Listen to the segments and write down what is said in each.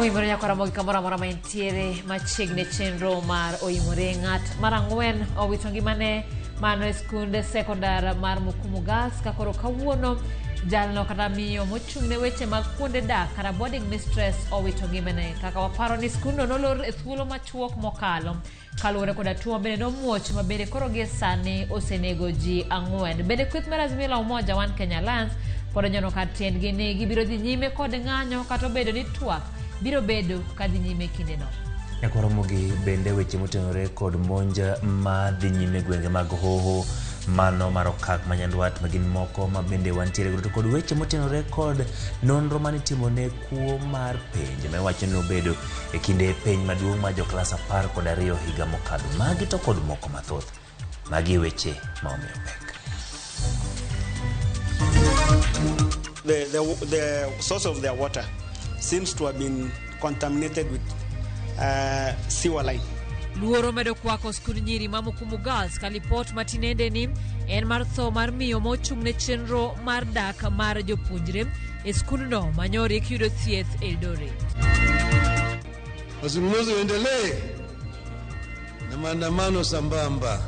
Oimore nyako Ramogi kamoro amora ma entiere machiegni e chenro mar Oimore. Ng'at mar ang'wen owito ngimane mano e skund sekondar mar Mukumu Girls ka koro kawuono jalno kata miyo mochung' ne weche mag kuonde dak kata boarding mistress owito ngimane kaka waparo ni skundno nolor e thuolo machuok mokalo kaluwore koda tuo bende nomuoch ma bende koro gie sani osenego ji ang'wen. Bende kweth mar Azimio la Umoja One Kenya Alliance pod onyono kar tiendgi ni gibiro dhi nyime kod ng'anyo kata obedo ni twak biro bedo ka dhi nyime kindeno. Nyaka waromogi bende weche motenore kod monj ma dhi nyime gwenge mag Hoho mano mar okak ma Nyandwat ma gin moko ma bende wantiere godo to kod weche motenore kod nonro mane itimo ne kuo mar penj ma iwacho ni nobedo e kinde penj maduong' mar joklas 12 higa mokadho. Magi to kod moko mathoth. Magi e weche ma omiyo pek. The source of their water seems to have been contaminated with sewer line. Luoro medo kwako skund nyiri ma Mukumu Girls ka lipot ma tinende ni en mar tho mar miyo mochung' ne chenro mar dak mar jopuonjre e skundno ma nyori yudo thieth Eldoret. Mazungumzo yaendelee na maandamano sambamba.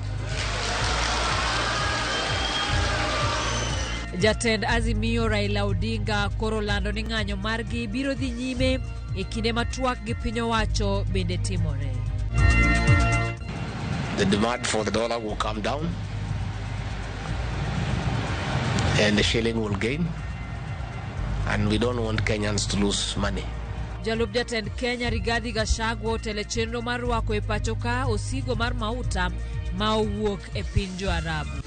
Jatend Azimio Raila Odinga koro lando ni ng'anyo margi biro dhi nyime e kinde ma twak gi piny owacho bende timore. The demand for the dollar will come down and the shilling will gain, and we don't want Kenyans to lose money. Jalup jatend Kenya Rigathi Gachagua otelo e chenro mar rwako e pacho ka osigo mar mauta ma owuok e piny jo-Arabu.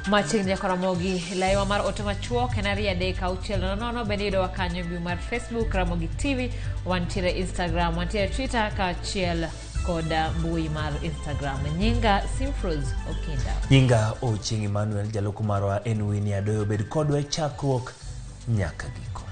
Machiegni nyaka Ramogi, laiwa mar ote machuok en 23600. Bende yudowa kanyo e mbui mar Facebook Ramogi TV, wantiere Instagram, wantiere Twitter kaachiel kod mbui mar Instagram. Nyinga Simfrose Okinda. Nyinga Ochieng' Emmanuel, jaloko marwa en Winnie Adoyo. Bed kodwa e chakruok nyaka giko.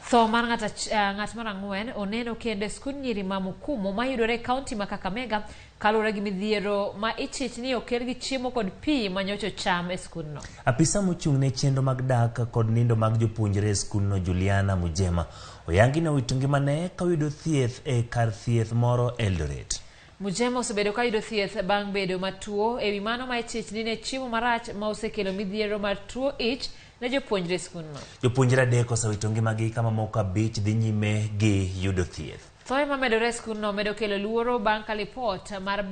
Tho mar ng'at mar ang'wen oneno kendo e skund nyiri ma Mukumu mayudore e kaunti ma Kakamega kaluwore gi midhiero ma ichich ni okel gi chiemo kod pi ma nyocha ocham e skundno. Apisa mochung' ne chenro mag dak kod nindo mag jopuonjre e skundno Juliana Mujema oyangi ni owito ngimane ka oyudo thieth e kar thieth moro Eldoret. Mujema osebedo ka yudo thieth bang' bedo matuo. E wi mano ma ichich ni ne chiemo marach ma osekelo midhiero mar tuo ich ne jopuonjre e skundno. Jopuonjre 3 osewito ngimagi ka mamoko 5 dhi nyime gi yudo thieth. Thoe mamedore e skundno medo kelo luoro bang' ka lipot mar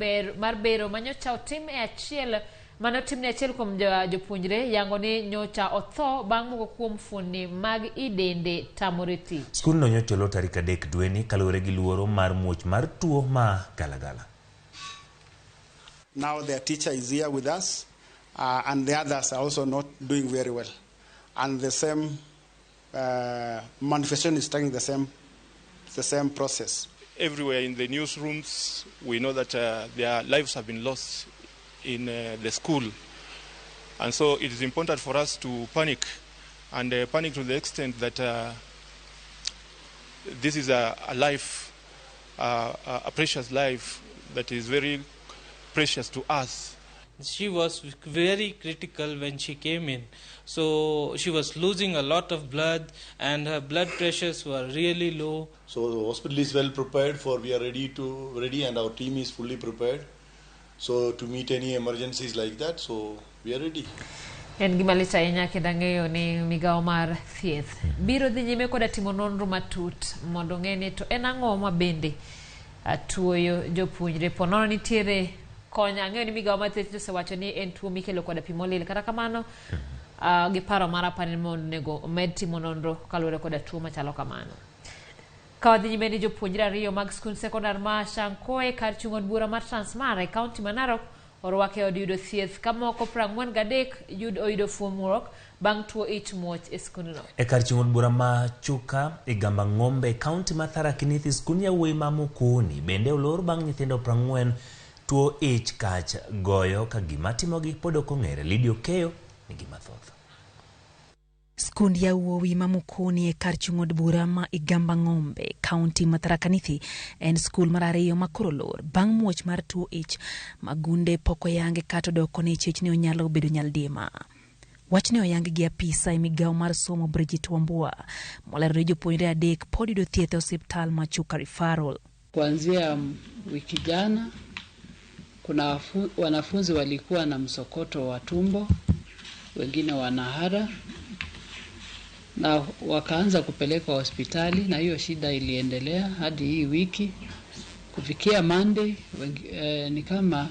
bero ma nyocha otim e achiel mane otim ne achiel kuom jopuonjre yango ni nyocha otho bang' moko kuom fuonni mag i dende tamore tich. Skundno nyocha olor tarik 3 dweni kaluwore gi luoro mar muoch mar tuo ma galagala. Now their teacher is here with us, and the others are also not doing very well. And the same manifestation is taking the same process. Everywhere in the newsrooms, we know that their lives have been lost in the school. And so it is important for us to panic, and panic to the extent that this is a life, a precious life that is very precious to us. She was very critical when she came in. So she was losing a lot of blood and her blood pressures were really low. So the hospital is well prepared for, we are ready and our team is fully prepared. So to meet any emergencies like that, so we are ready. En gima lit ahinya kendo ang'eyo ni migawo mar thieth biro dhi nyime koda timo nonro matut mondo ong'e ni to en ang'o ma bende tuoyo jopuonjre. Po nono nitiere kony, ang'eyo ni migawo mar thieth osewacho ni en tuo mikelo koda pi molil. Kata kamano, gi paro mar apani mondo onego omed timo nonro kaluwore koda tuo machalo kamano. Ka wadhi nyime ni jopuonjre 2 mag skund sekondar ma Shankoe kar chung' od bura mar Transmara e kaunti ma Narok orwake e od yudo thieth ka moko 43 oyudo fuong'ruok bang' tuo ich muoch e skundno. E kar chung' od bura ma Chuka e Gamba Ng'ombe e kaunti ma Tharaka Nithi, skund yawuoyi ma Mukuni bende olor bang' nyithindo 40 tuo ich kach goyo ka gima timogi pod ok ong'ere. Lydia Okeyo nigi mathoth. Skund yawuowi ma Mukuni e kar chung' od bura ma Igamba Ng'ombe, kaunti ma Tharaka Nithi, en skul mar 2 ma koro olor bang' muoch mar tuo ich ma gunde pok oyange kata odoko ni chich ni onyalo bedo nyaldiema. Wachni oyang gi apisa e migawo mar somo Bridget Wambua molero ni jopuonjre 3 pod yudo thieth e osiptal ma Chuka Referral. Kuanzia wiki jana kuna wanafunzi walikuwa na msokoto wa tumbo, wengine wanahara na wakaanza kupelekwa hospitali, na hiyo shida iliendelea hadi hii wiki. Kufikia Monday ni kama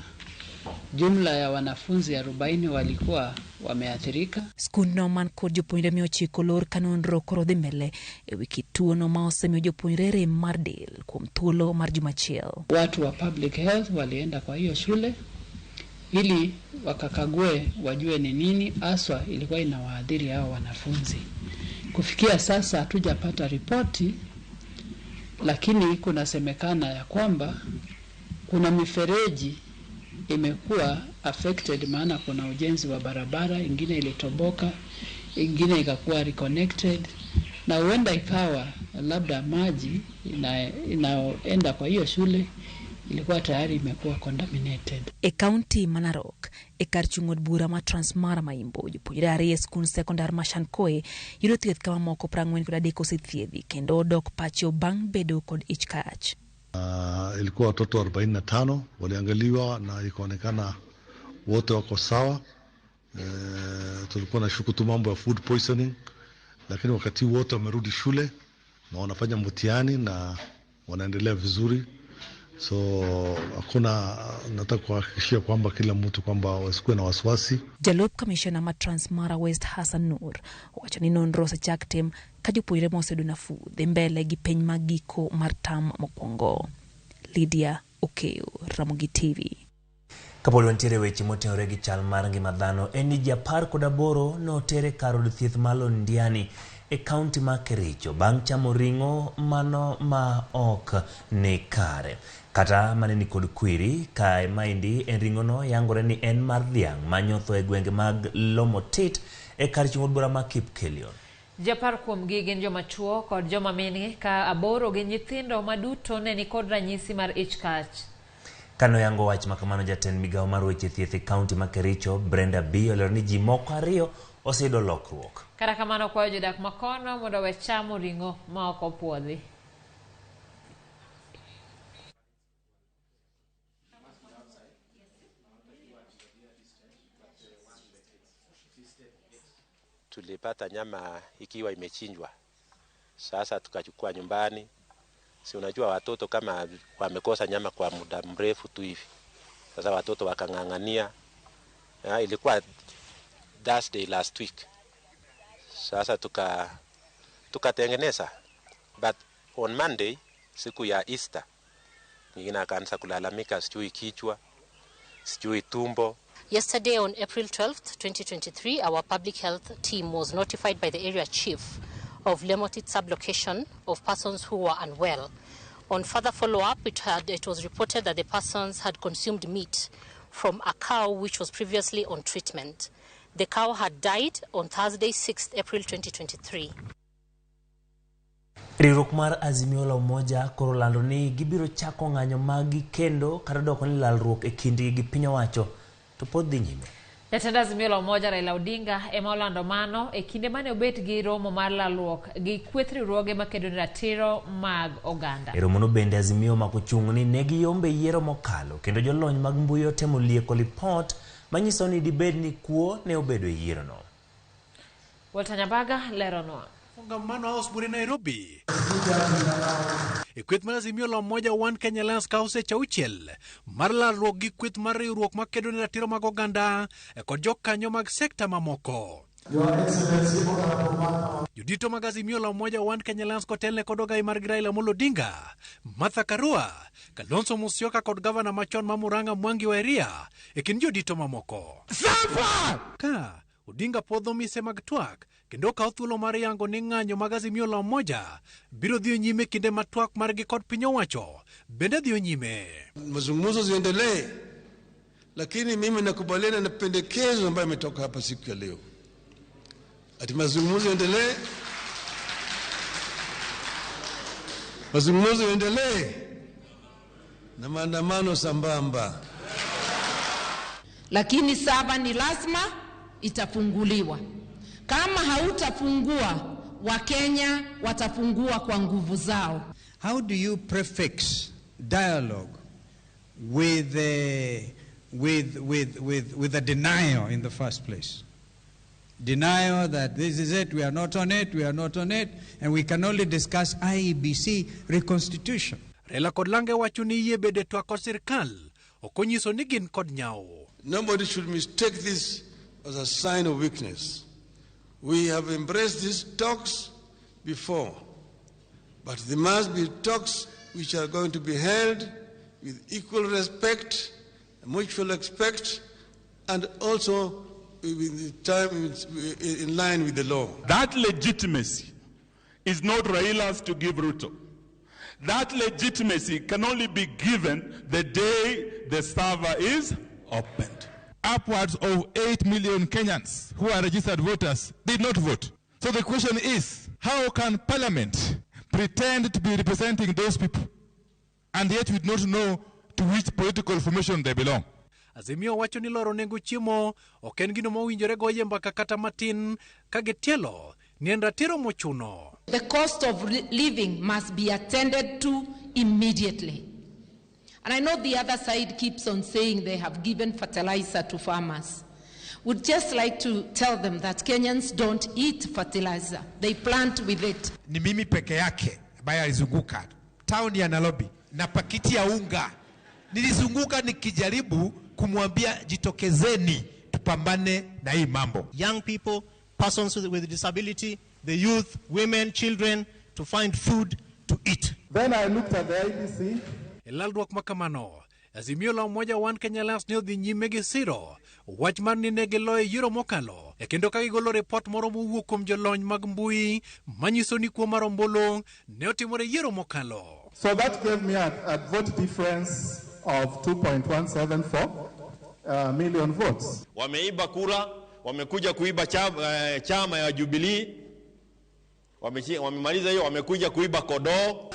jumla ya wanafunzi 40 walikuwa wameathirika. Skundno man kod jopuonjre 900 lor ka nonro koro dhi mbele e wiki tuono ma osemiyo jopuonjre rem mar del kuom thuolo mar juma achiel. Watu wa public health walienda kwa hiyo shule ili wakakague wajue ni nini haswa ilikuwa inawaadhiri hao wanafunzi. Kufikia sasa hatujapata ripoti, lakini kunasemekana ya kwamba kuna mifereji imekuwa affected, maana kuna ujenzi wa barabara, ingine ilitoboka, ingine ikakuwa reconnected, na huenda ikawa labda maji inayoenda kwa hiyo shule ilikuwa tayari imekuwa contaminated. E kaunti ma Narok, e kar chung' od bura ma Transmara Maimbo, jopuonjre 2 e skund sekondar ma Shankoe yudo thieth kama moko 43 osethiedhi kendo odok pacho bang' bedo kod ich kach. Ilikuwa watoto 45 waliangaliwa na ikaonekana wote wako sawa. Tulikuwa na shuku tu mambo ya food poisoning, lakini wakati wote wamerudi shule na wanafanya mtihani na wanaendelea vizuri. So hakuna, nataka kuhakikishia kwamba kila mtu kwamba wasikuwe na wasiwasi. Jalup kamishona ma Transmara West Hassan Nur owacho ni nonro osechak tim ka jopuonjre moseyudo nafuu dhi mbele gi penj mag giko mar tam mokwongo. Lydia Okeyo, Ramogi TV. Kapod wantiere weche motenore gi chal mar ngima dhano, en ni ji 18 notere kar od thieth ma Londiani e kaunti ma Kericho bang' chamo ring'o mano ma ok ni kare kata mane ni kod kwiri. Kae maendi en ring'ono yangore ni en mar dhiang' manyotho e gwenge mag Lomotit e kar chung' od bura ma Kipkelion. Ji 10 kuomgi gin joma chuo kod joma mine, ka 8 gin nyithindo ma duto ne nikod ranyisi mar ich kach. Kano yango wach makamano, jatend migawo mar weche thieth e kaunti ma Kericho Brenda B olero ni ji moko 2 oseyudo lokruok. Kata kamano kwayo jodak makono mondo owe chamo ring'o ma ok opuodhi. Tulipata nyama ikiwa imechinjwa. Sasa tukachukua nyumbani. Si unajua watoto kama wamekosa nyama kwa muda mrefu tu hivi. Sasa watoto wakang'ang'ania. Ilikuwa Thursday last week. Sasa tukatengeneza. But on Monday, siku ya Easter, mwingine akaanza kulalamika sijui kichwa, sijui tumbo. Yesterday on April 12th, 2023, our public health team was notified by the area chief of Lemotit sublocation of persons who were unwell. On further follow-up, it was reported that the persons had consumed meat from a cow which was previously on treatment. The cow had died on Thursday, 6th April 2023. Riwruok mar Azimio la Umoja koro lando ni gibiro chako ng'anyo maggi kendo kata doko ni lalruok e kindgi gi piny owacho to pod dhi nyime. Jatend Azimio la Umoja Raila Odinga ema olando mano e kinde mane obet gi romo mar lalruok gi kweth riwruoge makedo ne ratiro mag oganda. E romono bende Azimio omako chung' ni ne giyombe yiero mokalo kendo jolony mag mbui otemo lieko lipot manyiso ni dibed ni kuo ne obedo e yierono. Walter Nyabaga leronwa. Kongamano House bure Nairobi. E kweth mar Azimio la Umoja One Kenya Alliance ka osecha auchiel mar lalruok gi kweth mar riwruok makedo ne ratiro mag oganda kod jokanyo mag sekta mamoko. Jodito mag Azimio la Umoja One Kenya Alliance kotelne kod ogai mar Raila Amolo Odinga, Martha Karua, Kalonzo Musyoka kod gavana machon ma Murang'a Mwangi wa Iria e kind jodito mamoko. Ka Odinga puodho mise mag twak kendo okawo thuolo mar yango ni ng'anyo mag Azimio la Umoja biro dhi nyime kinde ma twak margi kod piny owacho bende dhi nyime. Mazungumzo ziendelee, lakini mimi nakubaliana na pendekezo ambayo imetoka hapa siku ya leo, ati mazungumzo yaendelee, mazungumzo yaendelee na maandamano sambamba. Lakini 7 ni lazima, itafunguliwa. Kama hautafungua, Wakenya watafungua kwa nguvu zao. How do you prefix dialogue with a denial in the first place? Denial that this is it, we are not on it, we are not on it, and we can only discuss IEBC reconstitution. Raila kod lange wacho ni yie bede twak kod sirkal ok onyiso ni gin kod nyawo. Nobody should mistake this as a sign of weakness. We have embraced these talks before, but there must be talks which are going to be held with equal respect, mutual respect, and also with the time in line with the law. That legitimacy is not Raila's to give Ruto. That legitimacy can only be given the day the server is opened. Upwards of 8 million Kenyans who are registered voters did not vote. So the question is, how can Parliament pretend to be representing those people and yet we do not know to which political formation they belong? Azimio wacho ni loro nengo chiemo ok en gino mowinjore goye mbaka kata matin ka gitielo ni en ratiro mochuno. The cost of living must be attended to immediately. And I know the other side keeps on saying they have given fertilizer to farmers. Would just like to tell them that Kenyans don't eat fertilizer. They plant with it. Ni mimi peke yake ambaye alizunguka town ya Nairobi na pakiti ya unga. Nilizunguka nikijaribu kumwambia jitokezeni tupambane na hii mambo. Young people, persons with disability, the youth, women, children, to find food to eat. Then I looked at the IEBC. E lalruok ma kamano, Azimio la Umoja One Kenya Alliance ne odhi nyime gi siro wach mar ni ne giloyo yiero mokalo e kendo ka gigolo ripot moro mowuok kuom jolony mag mbui manyiso ni kuo mar ombulu ne otimore yiero mokalo. So that gave me a vote difference of 2.174 million votes. Wameiba kura, wamekuja kuiba chama ya Jubilee, wamemaliza hiyo, wamekuja kuiba kodoo.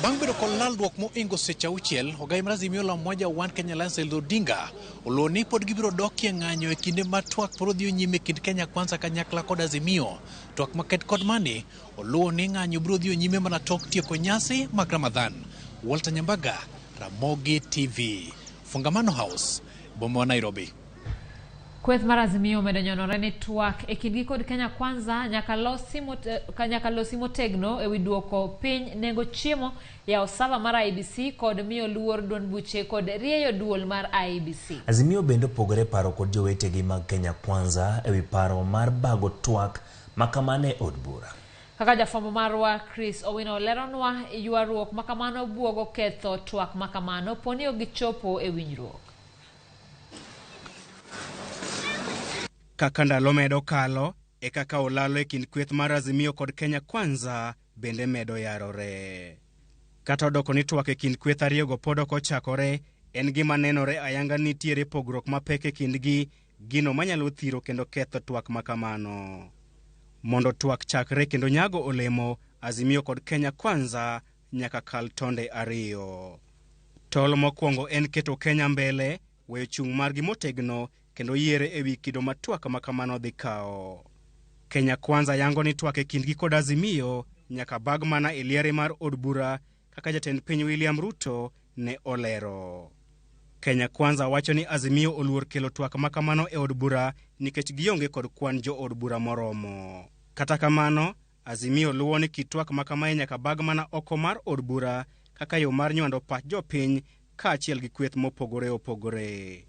Bang' bedo kod lalruok moingo seche auchiel, ogai mar Azimio la Umoja One Kenya Alliance Raila Odinga oluwo ni pod gibiro dokie ng'anyo e kinde ma twak pod dhi nyime e kind Kenya Kwanza kanyakla kod Azimio. Twak maket kod mani oluwo ni ng'anyo biro dhi nyime mana tok tieko nyasi mag Ramadhan. Walter Nyambaga, Ramogi TV, Fungamano House, boma wa Nairobi. Kweth mar Azimio omedo nyonore ni twak e kindgi kod Kenya Kwanza nyaka losi motegno ewi duoko piny nengo chiemo, yawo sava mar IEBC kod miyo luor duond buche kod rieyo duol mar IEBC. Azimio bende opogore paro kod jowetegi mag Kenya Kwanza ewi paro mar bago twak makamano e od bura. Kaka jafwambo marwa Chris Owino leronwa, ywaruok makamano buogo ketho twak makamano poni ok gichopo e winjruok. Kaka ndalo medo kalo, e kaka olalo e kind kweth mar Azimio kod Kenya Kwanza bende medo yarore. Kata odoko ni twak e kind kweth ariyogo pod ok ochakore, en gima nenore ayanga ni nitiere pogruok mapek e kindgi, gino manyalo thiro kendo ketho twak makamano. Mondo twak chakre kendo nyago olemo, Azimio kod Kenya Kwanza nyaka kal tonde ariyo. Tol mokwongo en keto Kenya mbele, weyo chung' margi motegno kendo yiere ewi kido ma twak makamano dhi kawo. Kenya Kwanza yango ni twak e kindgi kod Azimio nyaka bag mana e liare mar od bura kaka jatend piny William Ruto ne olero. Kenya Kwanza wacho ni Azimio oluor kelo twak makamano e od bura nikech gionge kod kwan jo od bura moromo. Kata kamano, Azimio luwo ni kit twak makamae nyaka bag mana oko mar od bura kaka yo mar nywando pach jopiny kaachiel gi kweth mopogore opogore.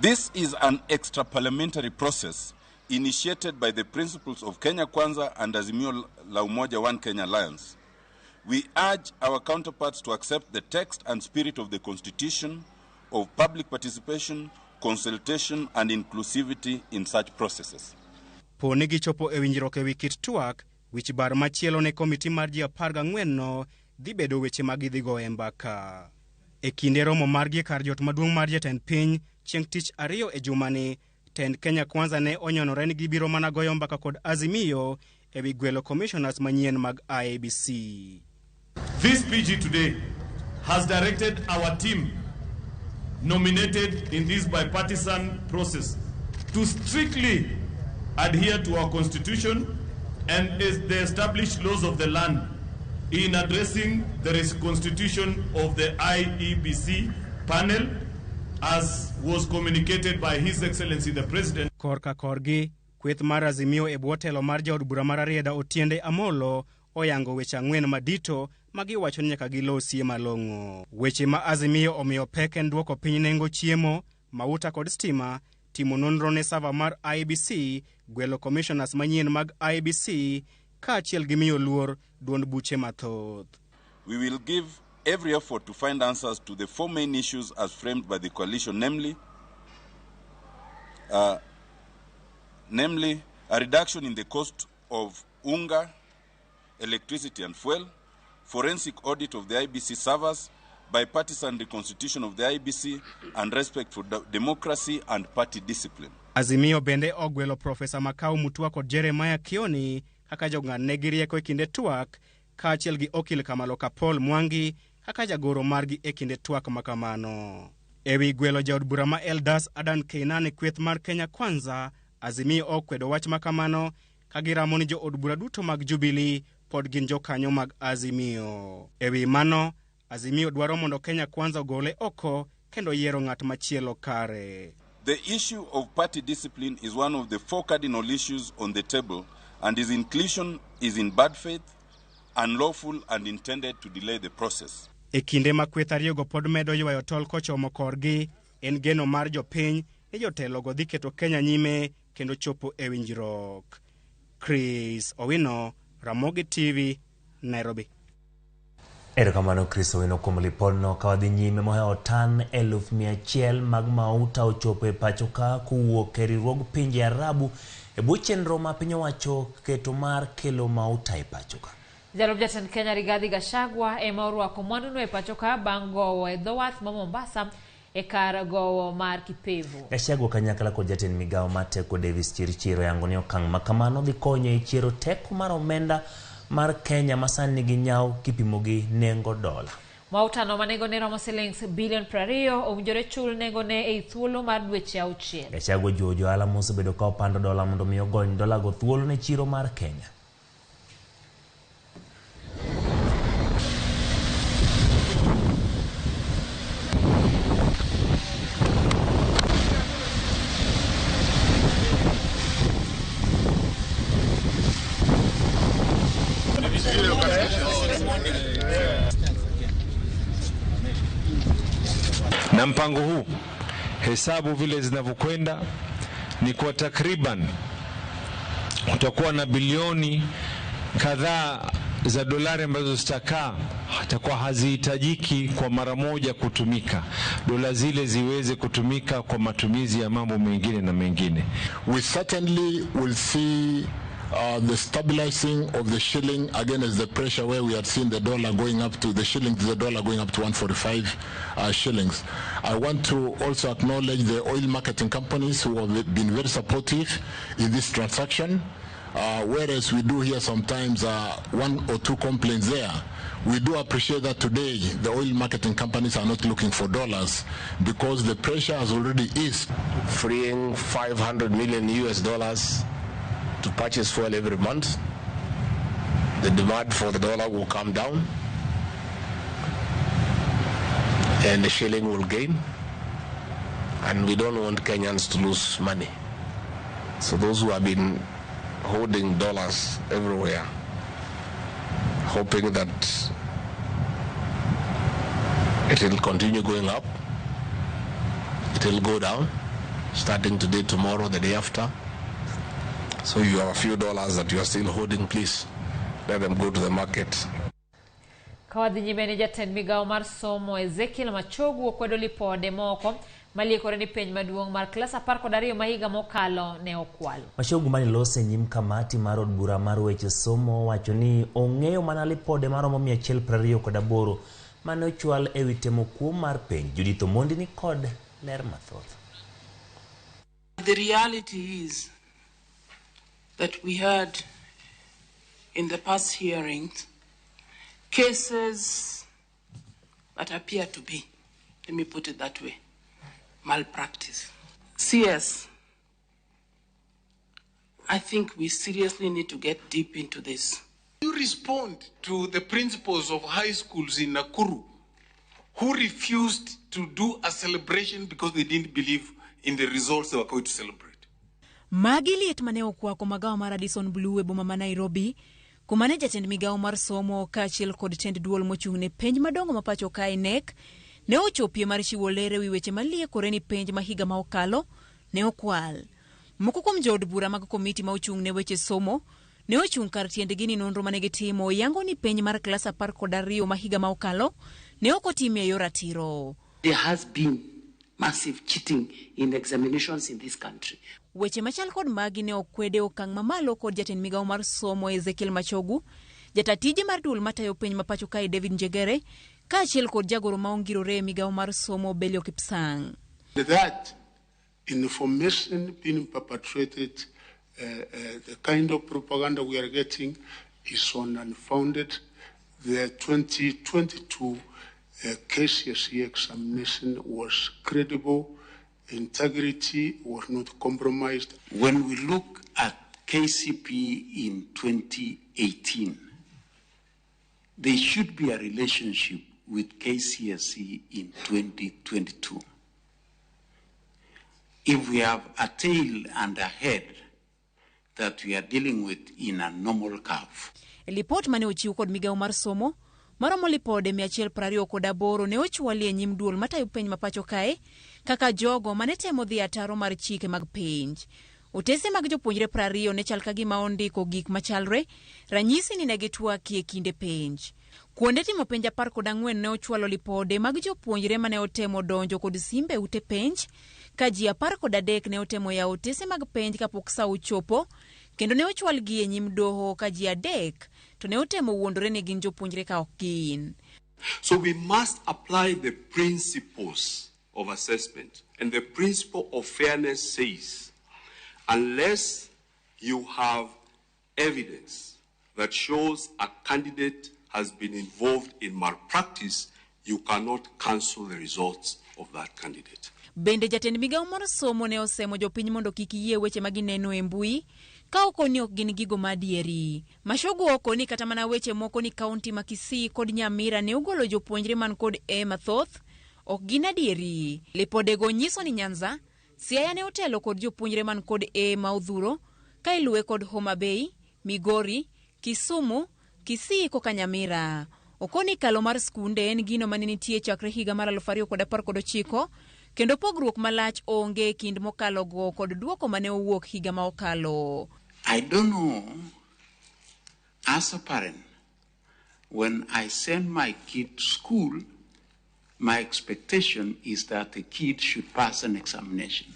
This is an extra parliamentary process initiated by the principles of Kenya Kwanza and Azimio la Umoja One Kenya Alliance. We urge our counterparts to accept the text and spirit of the Constitution, of public participation, consultation and inclusivity in such processes. Po ni gichopo e winjruok ewi kit twak, wich bar machielo ne komiti mar ji 14 no dhi bedo weche ma gidhi goyo e mbaka. E kinde romo margi e kar jot maduong' mar jatend piny chieng' tich ariyo e jumani, tend Kenya Kwanza ne onyonore ni gibiro mana goyo mbaka kod Azimio ewi gwelo commissioners manyien mag IEBC. This PG today has directed our team nominated in this bipartisan process to strictly adhere to our constitution and is the established laws of the land in addressing the reconstitution of the IEBC panel as was communicated by His Excellency the President. Korka korgi, kweth mar Azimio e bwo telo mar jaod bura mar Rarieda Otiende Amolo oyango weche ang'wen madito ma giwacho ni nyaka gilosie malong'o. Weche ma Azimio omiyo pek en duoko piny nengo chiemo, mauta kod stima, timo nonro ne sava mar IEBC, gwelo commissioners manyien mag IEBC, kaachiel gi miyo luor duond buche mathoth. We will give every effort to find answers to the four main issues as framed by the coalition, namely a reduction in the cost of unga, electricity and fuel, forensic audit of the IBC servers, bipartisan reconstitution of the IBC, and respect for democracy and party discipline. Azimio bende ogwelo Profesa Makau Mutua kod Jeremiah Kioni kaka jong'adnegi rieko e kinde twak, kaachiel gi okil Kamaloka Paul Mwangi kaka jagoro margi e kinde twak makamano. Ewi gwelo jaod bura ma Eldas Adan Keynan e kweth mar Kenya Kwanza, Azimio okwedo wach makamano ka giramo ni jood bura duto mag Jubilee pod gin jokanyo mag Azimio. Ewi mano, Azimio dwaro mondo Kenya Kwanza ogole oko kendo yiero ng'at machielo kare. The issue of party discipline is one of the four cardinal issues on the table, and its inclusion is in bad faith, unlawful and intended to delay the process. E kinde ma kweth ariyogo pod medo ywayo tol kochomo korgi, en geno mar jopiny ni jotelogo dhi keto Kenya nyime kendo chopo e winjruok. Chris Owino, Ramogi TV, Nairobi. Erokamano Chris Owino kuom lipodno. Ka wadhi nyime, mohewo tan 100,000 mag mauta ochopo e pacho ka kowuok e riwruog pinje Arabu e bwo chenro ma piny owacho keto mar kelo mauta e pacho ka. Jalup jatend Kenya Rigathi Gachagua ema orwako mwanduno e pacho ka bang' gowo e dho wath ma Mombasa e kar gowo mar Kipevu. Gachagua kanyakla kod jatend migawo mar teko Davis Chirchir oyango ni okang' ma kamano dhi konyo e chiero teko mar omenda mar Kenya ma sani nigi nyawo kipimo gi nengo dola. Mautano ma nengone romo silings bilion 20 owinjore chul nengone ei thuolo mar dweche 6. Gachagua ojiwo jo ohala mosebedo ka opando dola mondo mi ogony dola go thuolo ne chiro mar Kenya. Na mpango huu, hesabu vile zinavyokwenda ni kwa takriban utakuwa na bilioni kadhaa za dolari ambazo zitakaa itakuwa hazihitajiki kwa mara moja kutumika. Dola zile ziweze kutumika kwa matumizi ya mambo mengine na mengine. We certainly will see the stabilizing of the shilling against the pressure where we had seen the dollar going up to the shilling to the dollar going up to 145 shillings. I want to also acknowledge the oil marketing companies who have been very supportive in this transaction. Whereas we do hear sometimes one or two complaints there, we do appreciate that today the oil marketing companies are not looking for dollars because the pressure has already eased. Freeing $500 million US to purchase fuel every month, the demand for the dollar will come down and the shilling will gain, and we don't want Kenyans to lose money. So those who have been holding dollars everywhere, hoping that it will continue going up, it will go down, starting today, tomorrow, the day after. So you have a few dollars that you are still holding, please let them go to the market. Kawadhi nyime ni jatend migawo mar somo Ezekiel Machogu okwedo lipode moko maliekore ni penj maduong' mar klas 12 ma higa mokalo ne okwal. Machogu mane lose nyim kamati mar od bura mar weche somo wacho ni ong'eyo mana lipode maromo 128 mane ochwal ewi temo kuo mar penj. Judith Omondi ni kod ler mathoth. The reality is that we had in the past hearings cases that appear to be, let me put it that way, malpractice. CS, I think we seriously need to get deep into this. You respond to the principals of high schools in Nakuru who refused to do a celebration because they didn't believe in the results they were going to celebrate. Magi liet mane okwako magawa mar Radisson Blu e boma ma Nairobi, kuma ne jatend migawo mar somo kaachiel kod tend duol mochung' ne penj madongo ma pacho kae KNEC ne ochopie mar chiwo ler ewi weche maliekore ni penj ma higa ma okalo ne okwal. Moko kuom jood bura mag komiti ma ochung' ne weche somo ne ochung' kar tiendgi ni nonro mane gitimo yango ni penj mar klas 12 ma higa ma okalo ne ok otimie e yor ratiro. There has been massive cheating in examinations in this country. Weche machal kod magi ne okwede okang' mamalo kod jatend migawo mar somo Ezekiel Machogu, jata tije mar duol matayo penj ma pacho kae David Njegere, kaachiel kod jagoro ma ongirore e migawo mar somo Belio Kipsang. That information being perpetrated, the kind of propaganda we are getting is on unfounded. The 2022 KCSE examination was credible, integrity was not compromised. When we look at KCPE in 2018, there should be a relationship with KCSE in 2022. If we have a tail and a head that we are dealing with in a normal curve. Lipot mane ochiw kod migawo mar somo maromo lipode 128 ne ochwali e nyim duol matayo penj ma pacho kae kaka jogo mane temo dhi ataro mar chike mag penj. Otese mag jopuonjre 20 ne chal ka gima ondiko gik machalre, ranyisi ni ne gitwakie kinde penj. Kuonde timo penj 14 ne ochwalo lipode mag jopuonjre mane otemo donjo kod simbe ute penj, ka ji 13 ne otemo yawo otese mag penj kapok sa ochopo, kendo ne ochwalgi e nyim doho ka ji 3 to ne otemo wuondore ni gin jopuonjre ka ok gin. So we must apply the principles of assessment, and the principle of fairness says, unless you have evidence that shows a candidate has been involved in malpractice, you cannot cancel the results of that candidate. Bende jatend migawo mar somo ne osemo jopiny mondo kik yie weche ma gineno e mbui ka okoni ok gin gigo madieri. Machogu okoni kata mana weche moko ni kaunti ma Kisii kod Nyamira ne ogolo jopuonjre man kod A mathoth ok gin adieri. Lipodego nyiso ni Nyanza, Siaya ne otelo kod jopuonjre man kod A ma odhuro ka iluwe kod Homa Bay, Migori, Kisumu, Kisii koka Nyamira. Okoni kalo mar skunde en gino mane nitie chakre higa mar 2019 kendo pogruok malach onge kind mokalo go kod duoko mane owuok higa ma okalo. I don't know, as a parent, when I send my kid to school, my expectation is that the kid should pass an examination.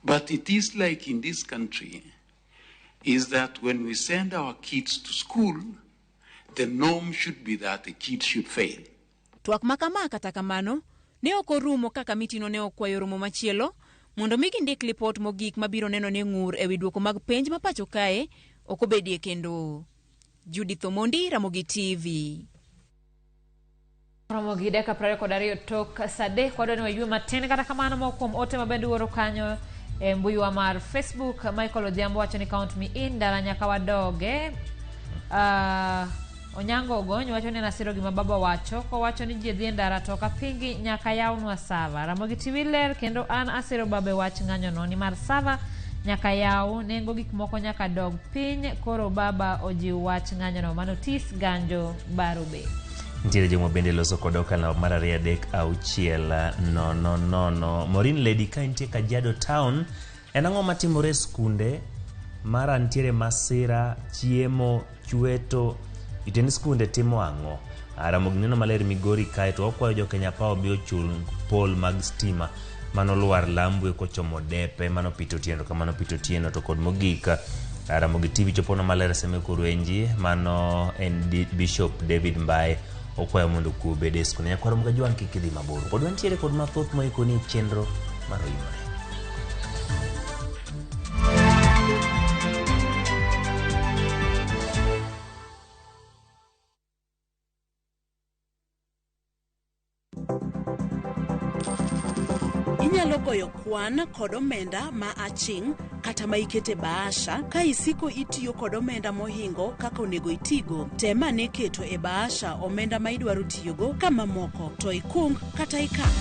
But it is like in this country, is that when we send our kids to school, the norm should be that the kid should fail. Twak makama kata kamano, ne ok orumo ka kamitino ne okwayo romo machielo mondo mi gindik lipot mogik mabiro neno ni ng'ur ewi duoko mag penj ma pacho kae ok obedie kendo. Judith Omondi, Ramogi TV. Romo gi dakika 22 tok sa 3 wadwa ni waywe matin kata kamano moko kuom ote mabende uoro kanyo e mbuiwa mar Facebook. Michael Odhiambo wacho ni count me in dala nyaka wadoge. Onyango Ogony wacho ni nasiro gima baba wacho kowacho ni ji dhi e ndara to ok apingi nyaka yawnwa sava. Ramogi TV ler kendo an asiro baba e wach ng'anyono nimar sava nyaka yaw, nengo gik moko nyaka dog piny, koro baba ojiw wach ng'anyono. Mano Tis Ganjo Barube. Nitiere joma bende loso kod okala mar 2 3 6 0 0. Maureen Lady ka intie Kajiado Town, en ang'o matimore e skunde? Mara nitiere masira, chiemo, chweto, jotend skunde timo ang'o? Ramogi neno maler Migori kae to wakwayo jo Kenya Power obi ochul pol mag stima manolwar Lambwe kochomo Depe, mano Peter Otieno kamano Peter Otieno. To kod mogik Ramogi TV chopono maler Seme Korwenji, mano en Bishop David Mbae okwayo mondo kwe obed e skunde. Nyakwar Mgajwang' kik idhi mabor. Pod wantiere kod mathoth moikoni e chenro mar Oimore. Inyalo goyo kwan kod omenda ma aching' kata ma ikete bahasha ka isiko itiyo kod omenda mohingo kaka onego itigo. Tem ane keto e bahasha omenda ma idwaro tiyogo ka mamoko to ikung kata ikan.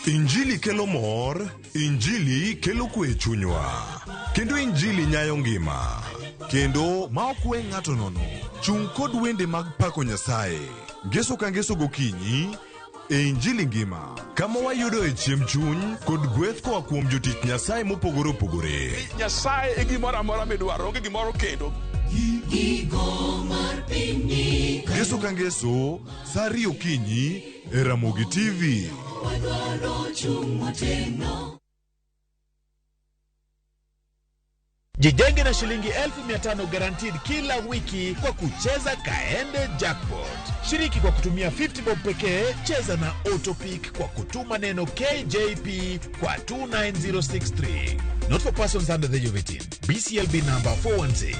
Injili kelo mor, Injili kelo kwe e chunywa, kendo Injili nyayo ngima, kendo ma ok we ng'ato nono. Chung' kod wende mag pako Nyasaye, ngeso ka ngeso gokinyi e Injili ngima, kama wayudoe chiemb chuny kod gweth koa kuom jotich Nyasaye mopogore opogore. Nyasaye e gimoro amora midwaro, onge gimoro kendo. Ngeso ka ngeso, sa 2 okinyi e Ramogi TV. Jijenge na shilingi 1500 guaranteed kila wiki kwa kucheza Kaende Jackpot. Shiriki kwa kutumia 50 bob pekee, cheza na Autopick kwa kutuma neno KJP kwa 29063. Not for persons under the age of 18. BCLB number 416.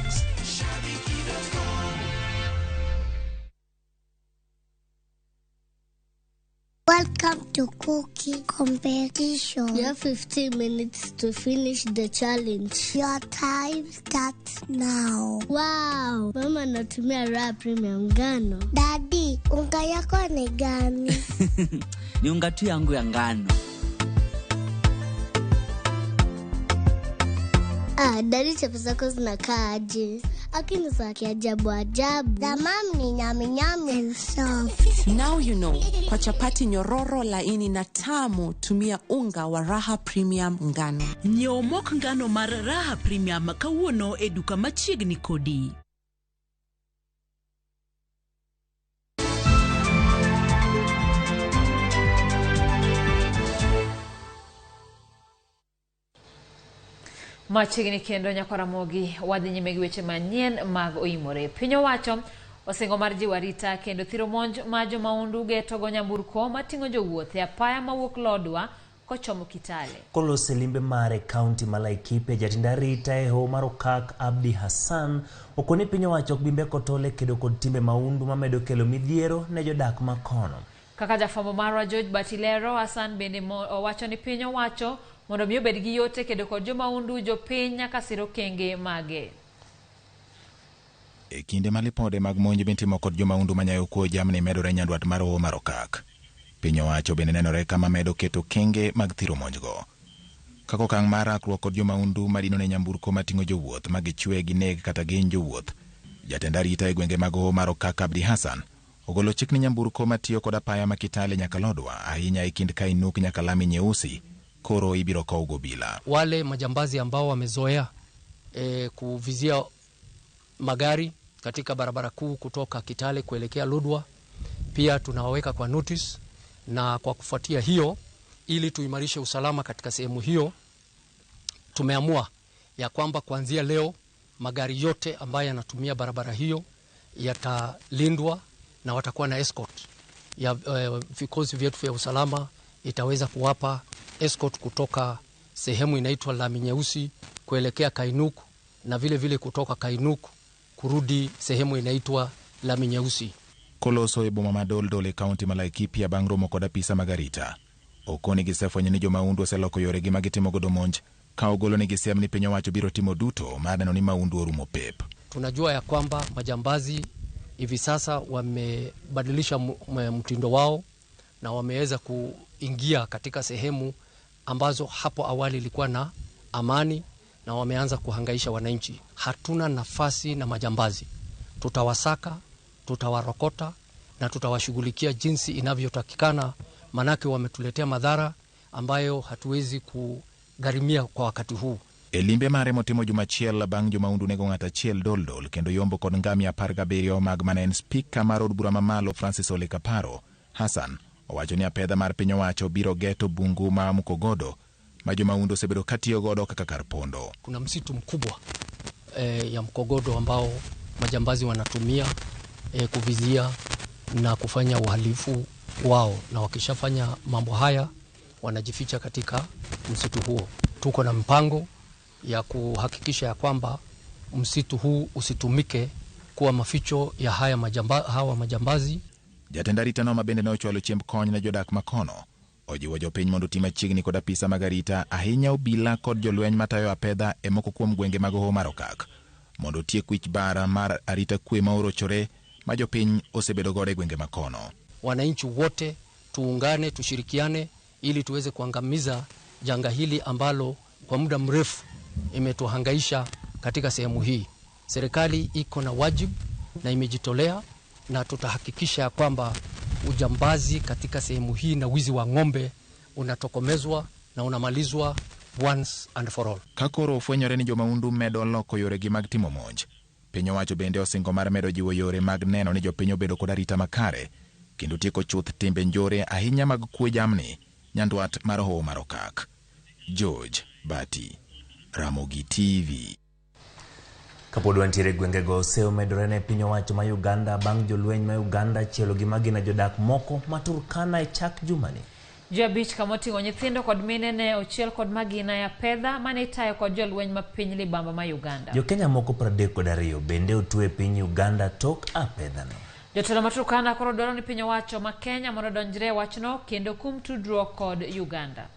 Welcome to Cookie Competition. You have 15 minutes to finish the challenge. Your time starts now. Wow, mama anatumia Raha Premium ngano. Daddy, unga yako ni gani? Ni unga tu yangu ya ngano. Ah, daddy, chapo zako zinakaa aje? Akini za kiajabu ajabu. The mom ni nyami nyami and soft. Now you know. Kwa chapati nyororo laini na tamu, tumia unga wa Raha Premium ngano. Nyiew mok ngano mar Raha Premium kawuono e duka machiegni kodi. Machiegni kendo Nyakwaramogi wadhi nyime gi weche manyien mag oimore. Piny owacho osingo mar jiwo arita kendo thiro monj ma jomaundu geto go nyamburko mating'o jowuoth e apaya mawuok Lodwa kochomo Kitale. Kolose limbe mare kaunti ma Laikipia, jatend arita e hoho mar Okak Abdi Hassan okoni piny owacho ok bi mbeko tol e kedo kod timbe maundu mamedo kelo midhiero ne jodak ma kono. Kaka jafwambo marwa George Batilero, Hassan bende owacho ni piny owacho mondo mi obed gi yote kedo kod jomaundu jopiny nyaka sir okenge mage. E kinde ma lipode mag monj mitimo kod jomaundu manyayo kuo jamni medore nyandwat mar hoho mar Okak, piny owacho bende nenore kama medo keto kenge mag thiro monjgo. Kaka okang' mar rakruok kod jomaundu madino ne nyamburko mating'o jowuoth ma gichwe gineg kata gihiny jowuoth, jatend arita e gwenge mag hoho mar Okak Abdi Hassan ogolo chik ni nyamburko matiyo kod apaya ma Kitale nyaka Lodwa, ahinya e kind Kainuk nyaka Lami Nyeusi, koro ibiro kow gobila. Wale majambazi ambao wamezoea kuvizia magari katika barabara kuu kutoka Kitale kuelekea Lodwa, pia tunawaweka kwa notice, na kwa kufuatia hiyo, ili tuimarishe usalama katika sehemu hiyo, tumeamua ya kwamba kuanzia leo magari yote ambayo yanatumia barabara hiyo yatalindwa na watakuwa na escort ya vikosi vyetu vya usalama itaweza kuwapa escort kutoka sehemu inaitwa Lami Nyeusi kuelekea Kainuku, na vile vile kutoka Kainuku kurudi sehemu inaitwa Lami Nyeusi. Koloso e boma ma Doldol e kaunti ma Laikipia bang' romo kod apisa mag arita, okoni gisefwenyo ni jomaundu oseloko yoregi ma gitimo godo monj, ka ogolo negi siem ni piny owacho biro timo duto mar neno ni maundu orumo pep. Tunajua ya kwamba majambazi hivi sasa wamebadilisha mtindo wao na wameweza kuingia katika sehemu ambazo hapo awali ilikuwa na amani, na wameanza kuhangaisha wananchi. Hatuna nafasi na majambazi. Tutawasaka, tutawarokota na tutawashughulikia jinsi inavyotakikana, manake wametuletea madhara ambayo hatuwezi kugharimia kwa wakati huu. E limbe mare motimo juma achiel bang' jomaundu nego ng'at achiel Doldol kendo yombo kod ngamia 17 mag mane en spika mar od bura mamalo Francis Ole Kaparo, Hassan owacho ni apedha mar piny owacho biro geto bungu ma Mukogodo ma jomaundu osebedo katiyo godo kaka kar pondo. Kuna msitu mkubwa ya Mkogodo ambao majambazi wanatumia kuvizia na kufanya uhalifu wao, na wakishafanya mambo haya wanajificha katika msitu huo. Tuko na mpango ya kuhakikisha ya kwamba msitu huu usitumike kuwa maficho ya haya hawa majambazi. Jatend arita no ma bende ne ochwalo chiemb kony ne jodak makono ojiwo jopiny mondo oti machiegni kod apisa mag arita ahinya obila kod jolweny matayo apedha e moko kuom gwenge mag Hoho mar Okak mondo otiek wich bara mar arita kwe ma orochore ma jopiny osebedo godo e gwenge makono. Wananchi wote tuungane, tushirikiane ili tuweze kuangamiza janga hili ambalo kwa muda mrefu imetuhangaisha katika sehemu hii. Serikali iko na wajibu na imejitolea, na tutahakikisha kwamba ujambazi katika sehemu hii na wizi wa ng'ombe unatokomezwa na unamalizwa once and for all. Ka koro ofwenyore ni jomaundu medo loko yoregi mag timo monj, piny owacho bende osingo mar medo jiwo yore mag neno ni jopiny obedo kod arita makare kendo tieko chuth timbe njore ahinya mag kwe jamni nyandwat mar Hoho mar Okak. George Bati, Ramogi TV. Kapod wantiere gwengego, seyo medore ne piny owacho ma Uganda bang' jolweny ma Uganda chielo gi magina jodak moko ma Turkana e chak jumani. Ji 5 kamoting'o nyithindo kod mine ne ochiel kod magina ya pedha mane itayo kod jolweny ma piny libamba ma Uganda. Jokenya moko 32 bende otwe e piny Uganda tok apedhano. Jotelo ma Turkana koro dwaro ni piny owacho ma Kenya mondo odonjre e wachno kendo kum tudruok kod Uganda.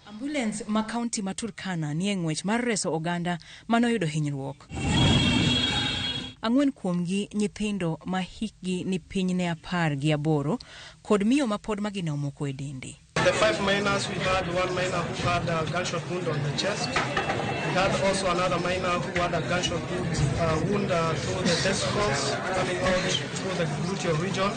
Ambulance ma kaunti ma Turkana nie ng'wech mar reso oganda manoyudo hinyruok. 4 kuomgi nyithindo ma hikgi ni piny ne 18 kod miyo ma pod magina omoko e dende. The 5 miners, we had 1 miner who had a gunshot wound on the chest. We had also another miner who had a gunshot wound through the testicles coming out through the gluteal region.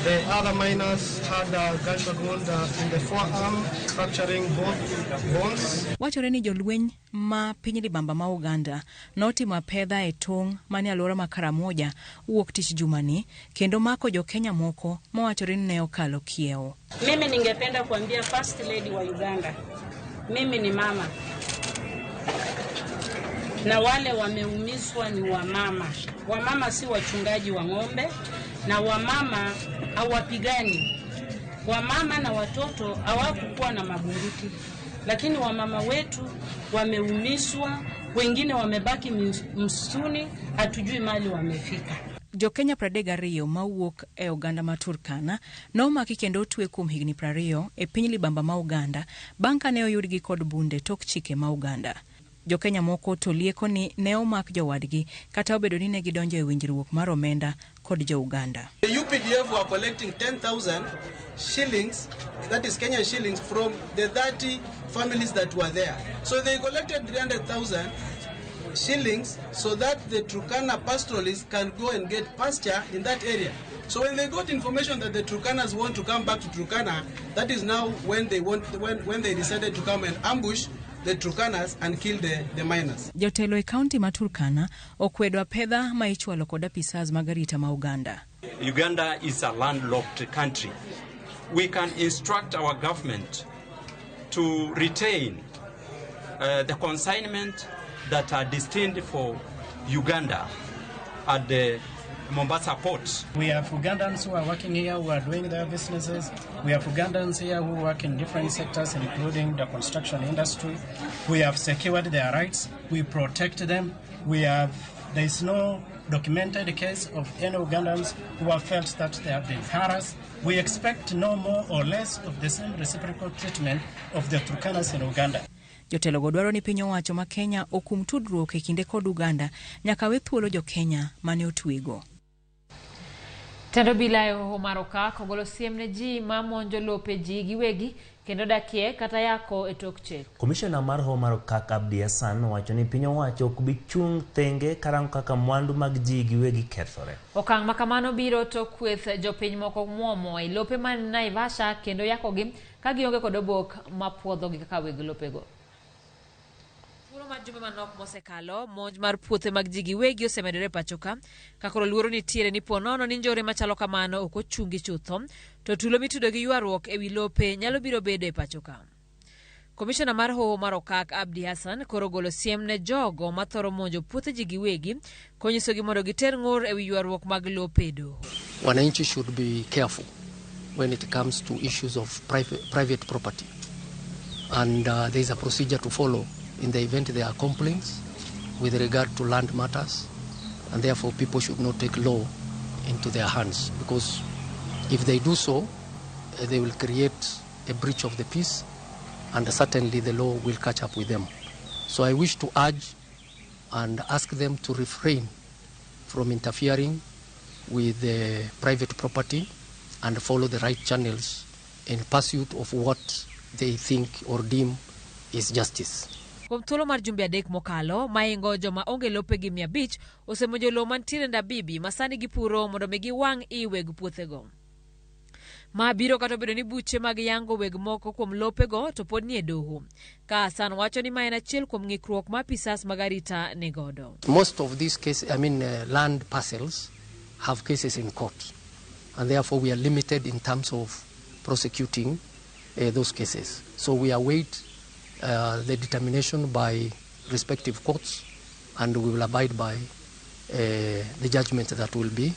The other miners had a gunshot wound in the forearm, fracturing both bones. Wachore ni jolweny ma piny libamba ma Uganda notimo apedha e tong' mane alwora ma Karamoja wuok tich jumani kendo mako jo-Kenya moko mawachore ni ne okalo kiewo. Mimi ningependa kuambia First Lady wa Uganda, mimi ni mama na wale wameumizwa ni wamama. Wamama si wachungaji wa ng'ombe na wamama hawapigani. Wamama na watoto hawakukuwa na mabunduki, lakini wamama wetu wameumizwa, wengine wamebaki msituni, hatujui mali wamefika. Jo-Kenya 32 mawuok e oganda ma Turkana nomaki kendo otwe kuom higni 20 e piny libamba ma Uganda bang' ka ne oyudgi kod bunde tok chike ma Uganda. Jo-Kenya moko to lieko ni ne omak jowadgi kata obedo ni ne gidonjo e winjruok mar omenda kod jo-Uganda. The UPDF were collecting 10,000 shillings, that is Kenyan shillings, from the 30 families that were there. So they collected 300,000 shillings so that the Turkana pastoralists can go and get pasture in that area. So when they got information that the Turkanas want to come back to Turkana, that is now when they want, when they decided to come and ambush the Turkanas and kill the miners. Jotelo e kaunti ma Turkana okwedo apedha ma ichwalo kod apisas mag arita ma Uganda. Uganda is a landlocked country. We can instruct our government to retain the consignment that are destined for Uganda at the Mombasa port. We have Ugandans who are working here, who are doing their businesses. We have Ugandans here who work in different sectors, including the construction industry. We have secured their rights. We protect them. There is no documented case of any Ugandans who have felt that they have been harassed. We expect no more or less of the same reciprocal treatment of the Turkanas in Uganda. Jotelogo dwaro ni piny owacho ma Kenya okum tudruok e kinde kod Uganda nyaka we thuolo jo-Kenya mane otwego. Tendo bila e Hoho mar Okak ogolo siem ne ji ma monjo lope ji giwegi kendo dakie kata yako e tok chik. Komishona mar Hoho mar Okak Abdi Hassan owacho ni piny owacho ok bi chung' thenge karango kaka mwandu mag ji giwegi kethore. Okang' ma kamano biro to kweth jopiny moko muomo e lope man Naivasha kendo yakogi ka gionge kod obok mapuodhogi kaka weg lopego. Thuolo mar jumbe manok mosekalo, monj mar puothe mag ji giwegi osemedore pacho ka. Ka koro luoro nitiere ni po nono ni njore machalo kamano ok ochungi chutho, to tulo mitudo gi ywaruok ewi lope nyalo biro bedo e pacho ka. Komishona mar Hoho mar Okak Abdi Hassan koro ogolo siem ne jogo mathoro monjo puothe ji giwegi konyisogi mondo giter ng'ur ewi ywaruok mag lope e doho. Wananchi should be careful when it comes to issues of private property, and there is a procedure to follow in the event there are complaints with regard to land matters. And therefore people should not take law into their hands, because if they do so, they will create a breach of the peace, and certainly the law will catch up with them. So I wish to urge and ask them to refrain from interfering with the private property and follow the right channels in pursuit of what they think or deem is justice. Kuom thuolo mar jumbe 3 mokalo, maingo joma onge lopegi 500 osemonjo lowo mantiere Ndabibi ma sani gipuro mondo mi giwang' i weg puothego. Ma biro kata obedo ni buche mag yango weg moko kuom lopego to pod nie doho. Ka Hassan wacho ni ma en achiel kuom ng'ikruok ma apisas mag arita ni godo. Most of these cases, I mean, land parcels have cases in court, and therefore we are limited in terms of prosecuting those cases. So we await the determination by respective courts, and we will abide by the judgment that will be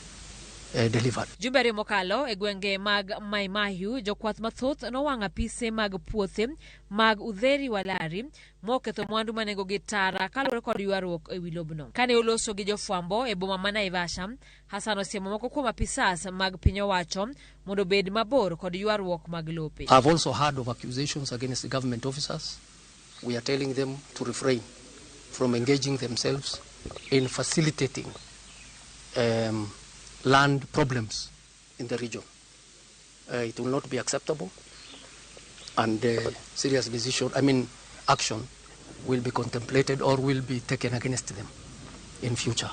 delivered. Jumbe 2 mokalo e gwenge mag Mai Mahiu, jokwath mathoth nowang'o apise mag puothe mag Udheri Walari moketho mwandu ma nengogi tara kaluwore kod ywaruok e wi lobno. Kane oloso gi jofwambo e boma ma Naivasha, Hassan osiemo moko kuom apisas mag piny owacho mondo obed mabor kod ywaruok mag lope. I've also heard of accusations against the government officers. We are telling them to refrain from engaging themselves in facilitating land problems in the region. It will not be acceptable, and serious decision, I mean action, will be contemplated or will be taken against them in future.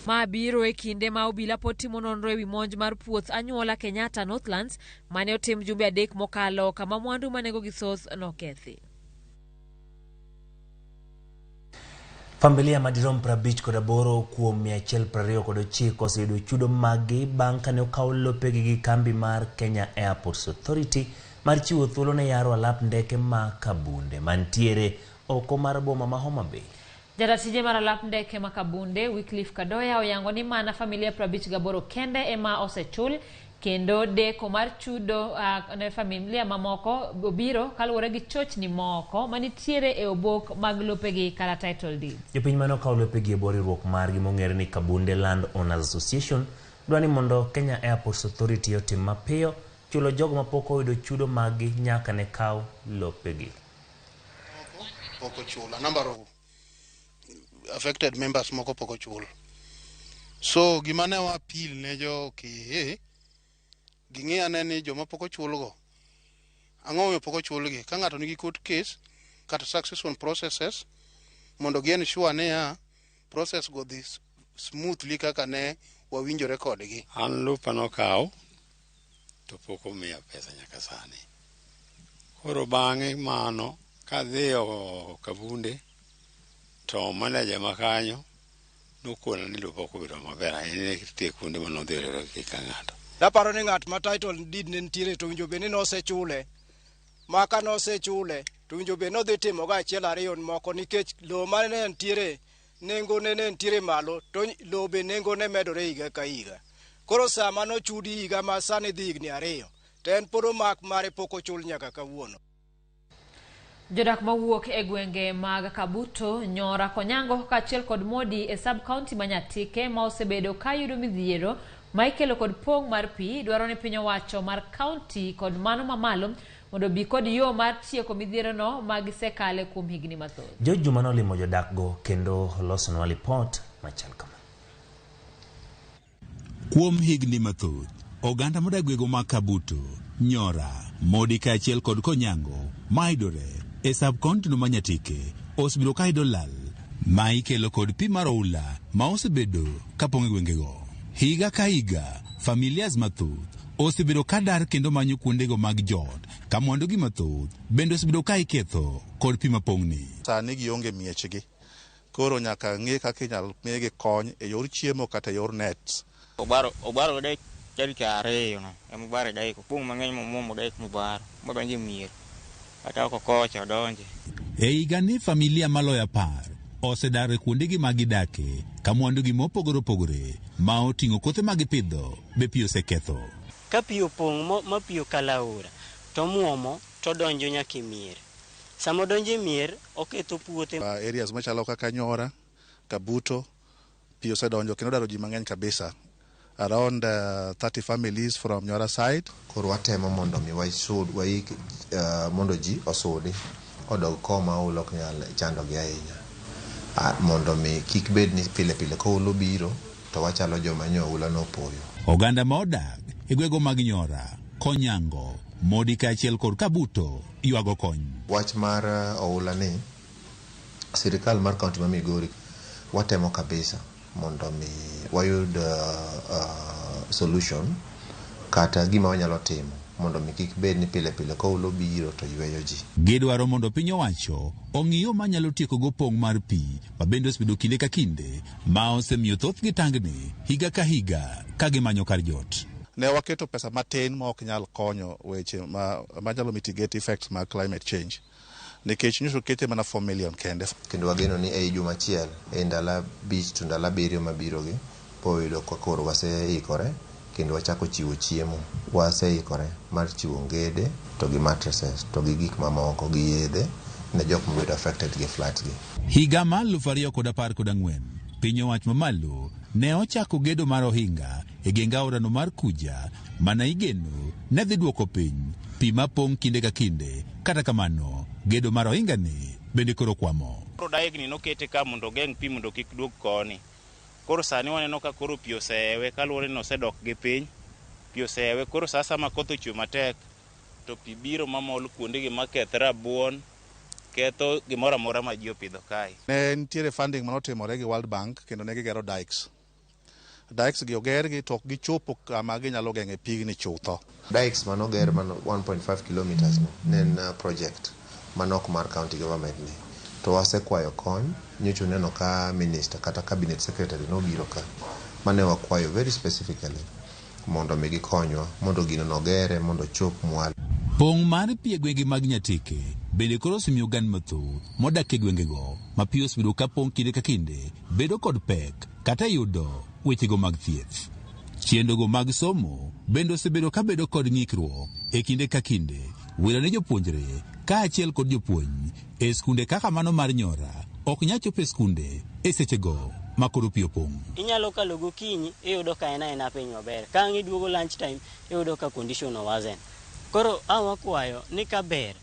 Ma biro e kinde ma obila pod timo nonro ewi monj mar puoth anyuola Kenyatta Northlands mane otim jumbe 3 mokalo kama mwandu ma nengogi thoth nokethi. Familia madirom 58 kuom 129 oseyudo chudo maggi bang' kane okaw lopegi gi kambi mar Kenya Airports Authority mar chiwo thuolo ne yaro alap ndeke ma Kabunde mantiere oko mar boma ma Homa Bay. Jaratije mar alap ndeke ma Kabunde Wycliffe Kadoya oyango ni mana familia 58 kende ema osechul, kendo deko mar chudo ne familia mamoko obiro kaluwore gi chochni moko manitiere e obok mag lopegi kata title deeds. Jopiny mane okawo lopegi e bwo riwruok margi mong'ere ni Kabunde Land Owners Association dwa ni mondo Kenya Airports Authority otim mapiyo chulo jogo mapok oyudo chudo maggi nyaka ne kaw lopegi. Pok ochul. A number of affected members moko pok ochul. So gima ne wa appeal ne jo KAA, ging'e ane ni joma pok ochulgo, ang'o momiyo pok ochulgi? Ka ng'ato nigi court case kata succession processes, mondo gi ensure niya process go dhi smoothly kaka ne wawinjore kodgi. An lopa nokaw to pok omiya pesa nyaka sani. Koro bang'e mano kadhiyo Kabunde to manager ma kanyo nokona ni lopa ok obedo maber ahinya, nitie kuonde manodhi oriwore ka ng'ato. Naparo ni ng'at ma title deed ne nitiere to winjo bed ni nosechule, ma ka nosechule to winjo bed nodhi timo ga achiel ariyo moko, nikech lowo mane nitiere nengo ne nitiere malo to lowo be nengo ne medore higa ka higa. Koro sama nochudi higa ma sani dhi higni 2 to en pod omak mare pok ochul nyaka kawuono. Jodak mawuok e gwenge mag Kabuto, Nyora, Konyango kaachiel kod Modi e sub-county ma Nyatike ma osebedo ka yudo midhiero ma ikelo kod pong' mar pi dwaro ni piny owacho mar county kod mano mamalo mondo obi kod yo mar tieko midhierono ma gisekale kuom higni mathoth. George Juma nolimo jodakgo kendo olosonwa lipot machal kama. Kuom higni mathoth, oganda modak gwenge mag Kabuto, Nyora, Modi kaachiel kod Konyango mayudore e sub-county no ma Nyatike osebedo ka yudo lal ma ikelo kod pi mar oula ma osebedo kapong' e gwengego. Higa ka higa, familias mathoth osebedo ka dar kendo manyo kuondego mag jot ka mwandugi mathoth bende osebedo ka iketho kod pi mapong'ni. Sani gionge miechgi, koro nyaka ng'e kaka inyal migi kony e yor chiemo kata e yor net. Obaro dek tarik 2 no, ema obaro dek, opong' mang'eny momuomo dek mobaro, modonjo e mier. Kata oko kocha odonje. E higani familia maloyo 10 osedar e kuondegi ma gidake ka mwandugi mopogore opogore ma oting'o kothe ma gipidho be pi oseketho. Ka pi opong' ma pi okalo aora to muomo to donjo nyaka e mier. Sama odonjo e mier oketho puothe. Areas machalo kaka Nyora, Kabuto, Pi osedonjo kendo daro ji mang'eny kabisa. Around 30 families from Nyora side. Koro watemo mondo mi wasud waik mondo ji osudi odog koma oula ok nyal chandogi ahinya. Mondo mi kik bed ni pile pile ka oula obiro to wachalo joma nyo oula nopoyo. Oganda ma odak e gwego mag Nyora, Konyango, Modi kaachiel kod Kabuto ywago kony. Wach mar oula ni sirikal mar kaunti ma Migori watemo kabisa mondo mi wayud solution kata gima wanyalo timo mondo mi kik bed ni pile pile ka oula obiro to yweyo ji. Gidwaro mondo piny owacho ong'i yo manyalo tiekogo pong' mar pi ma bende osebedo kinde ka kinde ma osemiyo thothgi tangni higa ka higa ka gimanyo kar jot. Ne waketo pesa matin ma ok nyal konyo weche ma nyalo mitigate effects mag climate change. Nikech nyocha okete mana 4 million kende. Kendo wageno ni ei juma achiel, ei ndalo 5 to ndalo 7 mabiro gi, boyudo ka koro waseikore kendo wachako chiwo chiemo. Waseikore mar chiwo ongede to gi mattresses to gi gik mamoko gi yedhe ne jok mobedo affected gi floods gi. Higa mar 2014, piny owacho mamalo ne ochako gedo mar ohinga e geng aorano mar Kuja mana igeno ne dhi duoko piny pi mapong' kinde ka kinde. Kata kamano, gedo mar ohinga ni bende koro kwamo. Koro dike ni nokete ka mondo ogeng' pi mondo kik duog koni. Koro sani waneno ka koro pi oseewe kaluwore ni osedok gi piny. Pi oseewe koro sa asaya koth ochwe matek to pi biro mamol kuondegi maketh rabuon, ketho gimoro amora ma ji opidho kae. Ne nitiere funding manotimore gi World Bank kendo ne gigero dikes. Dikes gi ogergi to ok gichopo kama ginyalo geng'e pigni chutho. Dikes manoger mano 1.5 kilometers no ne en project manok mar county government ni. To wasekwayo kony, nyocha uneno ka minister kata cabinet secretary nobiro ka mane wakwayo very specifically mondo mi gikonywa mondo gino nogere mondo ochop mwalo. Pong' mar pi e gwenge mag Nyatike bende koro osemiyo oganda mathoth modak e gwengego ma pi osebedo ka pong' kinde ka kinde bedo kod pek kata yudo wechego mag thieth. Chenrogo mag somo bende osebedo ka bedo kod ng'ikruok e kinde ka kinde wilo ne jopuonjre kaachiel kod jopuonj e skunde kaka mano mar Nyora ok nyal chopo e skunde e sechego ma koro pi opong'. Inyalo kalo gokinyi iyudo ka en aena piny maber. Ka ang' iduogo lunch time iyudo ka condition oworsen. Koro ang' wakwayo ni kaber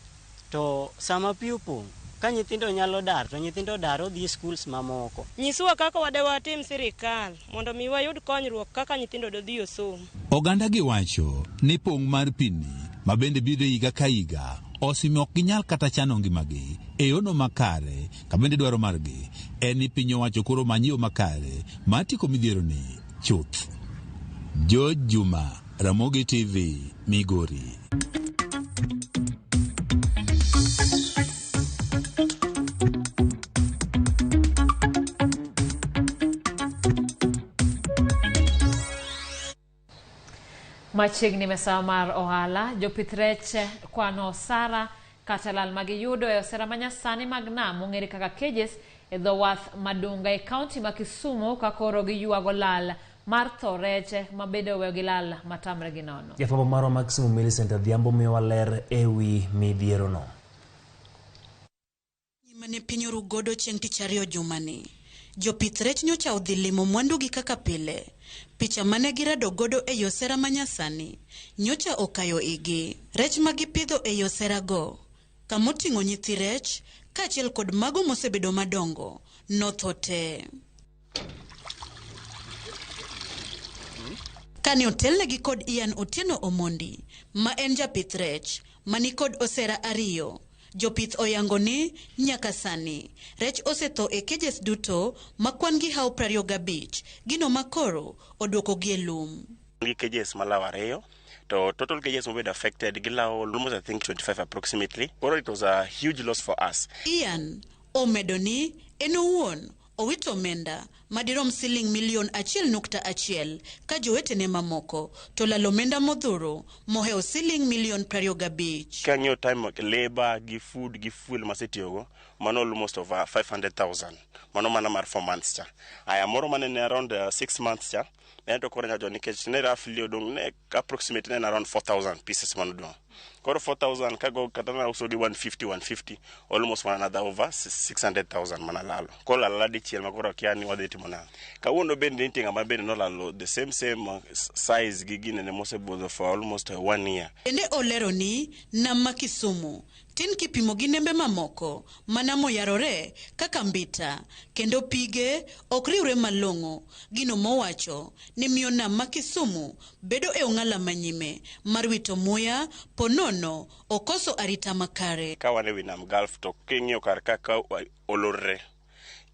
to sama pi opong' ka nyithindo nyalo dar to nyithindo dar odhi e schools mamoko. Nyiswa kaka wadewatim sirikal mondo mi wayud konyruok kaka nyithindo dodhi osom. Oganda gi wacho ni pong' mar pi ni ma bende biro higa ka higa osemiyo ok ginyal kata chano ngimagi e yono makare ka bende dwaro margi en ni piny owacho koro many yo makare mar tieko midhiero ni chuth. George Juma, Ramogi TV, Migori. Machiegni mesa mar ohala, jopith rech kwano osara kata lal magiyudo e osera manyasani mag nam mong'ere kaka cages e dho wath Madunga e kaunti ma Kisumu ka koro giywago lal mar tho rech ma bende oweyo gi lal matamre gi nono. Jafwambo marwa Maximum Millicent Adhiambo miyowa ler ewi midhierono. Mane piny orugodo chieng' tich ariyo jumani. Jopith rech nyocha odhi limo mwandugi kaka pile. Picha mane girado godo ei osera manyasani nyocha okayo igi. Rech ma gipidho ei osera go, kamoting'o nyithi rech kaachiel kod mago mosebedo madongo, notho te. Kane otelnegi kod Ian Otieno Omondi, ma en japith rech mani kod osera 2, jopith oyango ni nyaka sani rech osetho e cages duto ma kwan gi hawo 25, gino makoro oduokogi e lum. Gi cages malawo 2 to total cages mobedo affected gilawo almost, I think, 25 approximately. Koro it was a huge loss for us. Ian omedo ni en owuon owito omenda madirom siling milion 1.1 ka jowetene mamoko to lalo omenda modhuro mohewo siling milion 25. Kang'iyo time, labor gi food gi fuel masetiyogo, mano almost over 500,000, mano mana mar 4 months cha. Aya, moro mane ne around 6 months cha. En to koro nyajo nikech ne roughly odong' ne approximately ne en around 4000 pieces manodong'. Koro 4000 kago kata na uso gi 150 150 almost one another over 600,000 mana lalo. Koro lal dichiel ma koro akia ni wadhi timo nang'o. Kawuono bende nitie ng'ama bende nolalo the same size gi ginene mosebudho for almost 1 year. Bende olero ni nam ma Kisumu tin kipimo gi nembe mamoko mana moyarore kaka Mbita kendo pige ok riwre malong'o, gino mowacho ni miyo nam ma Kisumu bedo e ong'ala manyime mar wito muya ponono okoso arita makare. Ka wan e wi nam Gulf to king'iyo kar kaka olorre,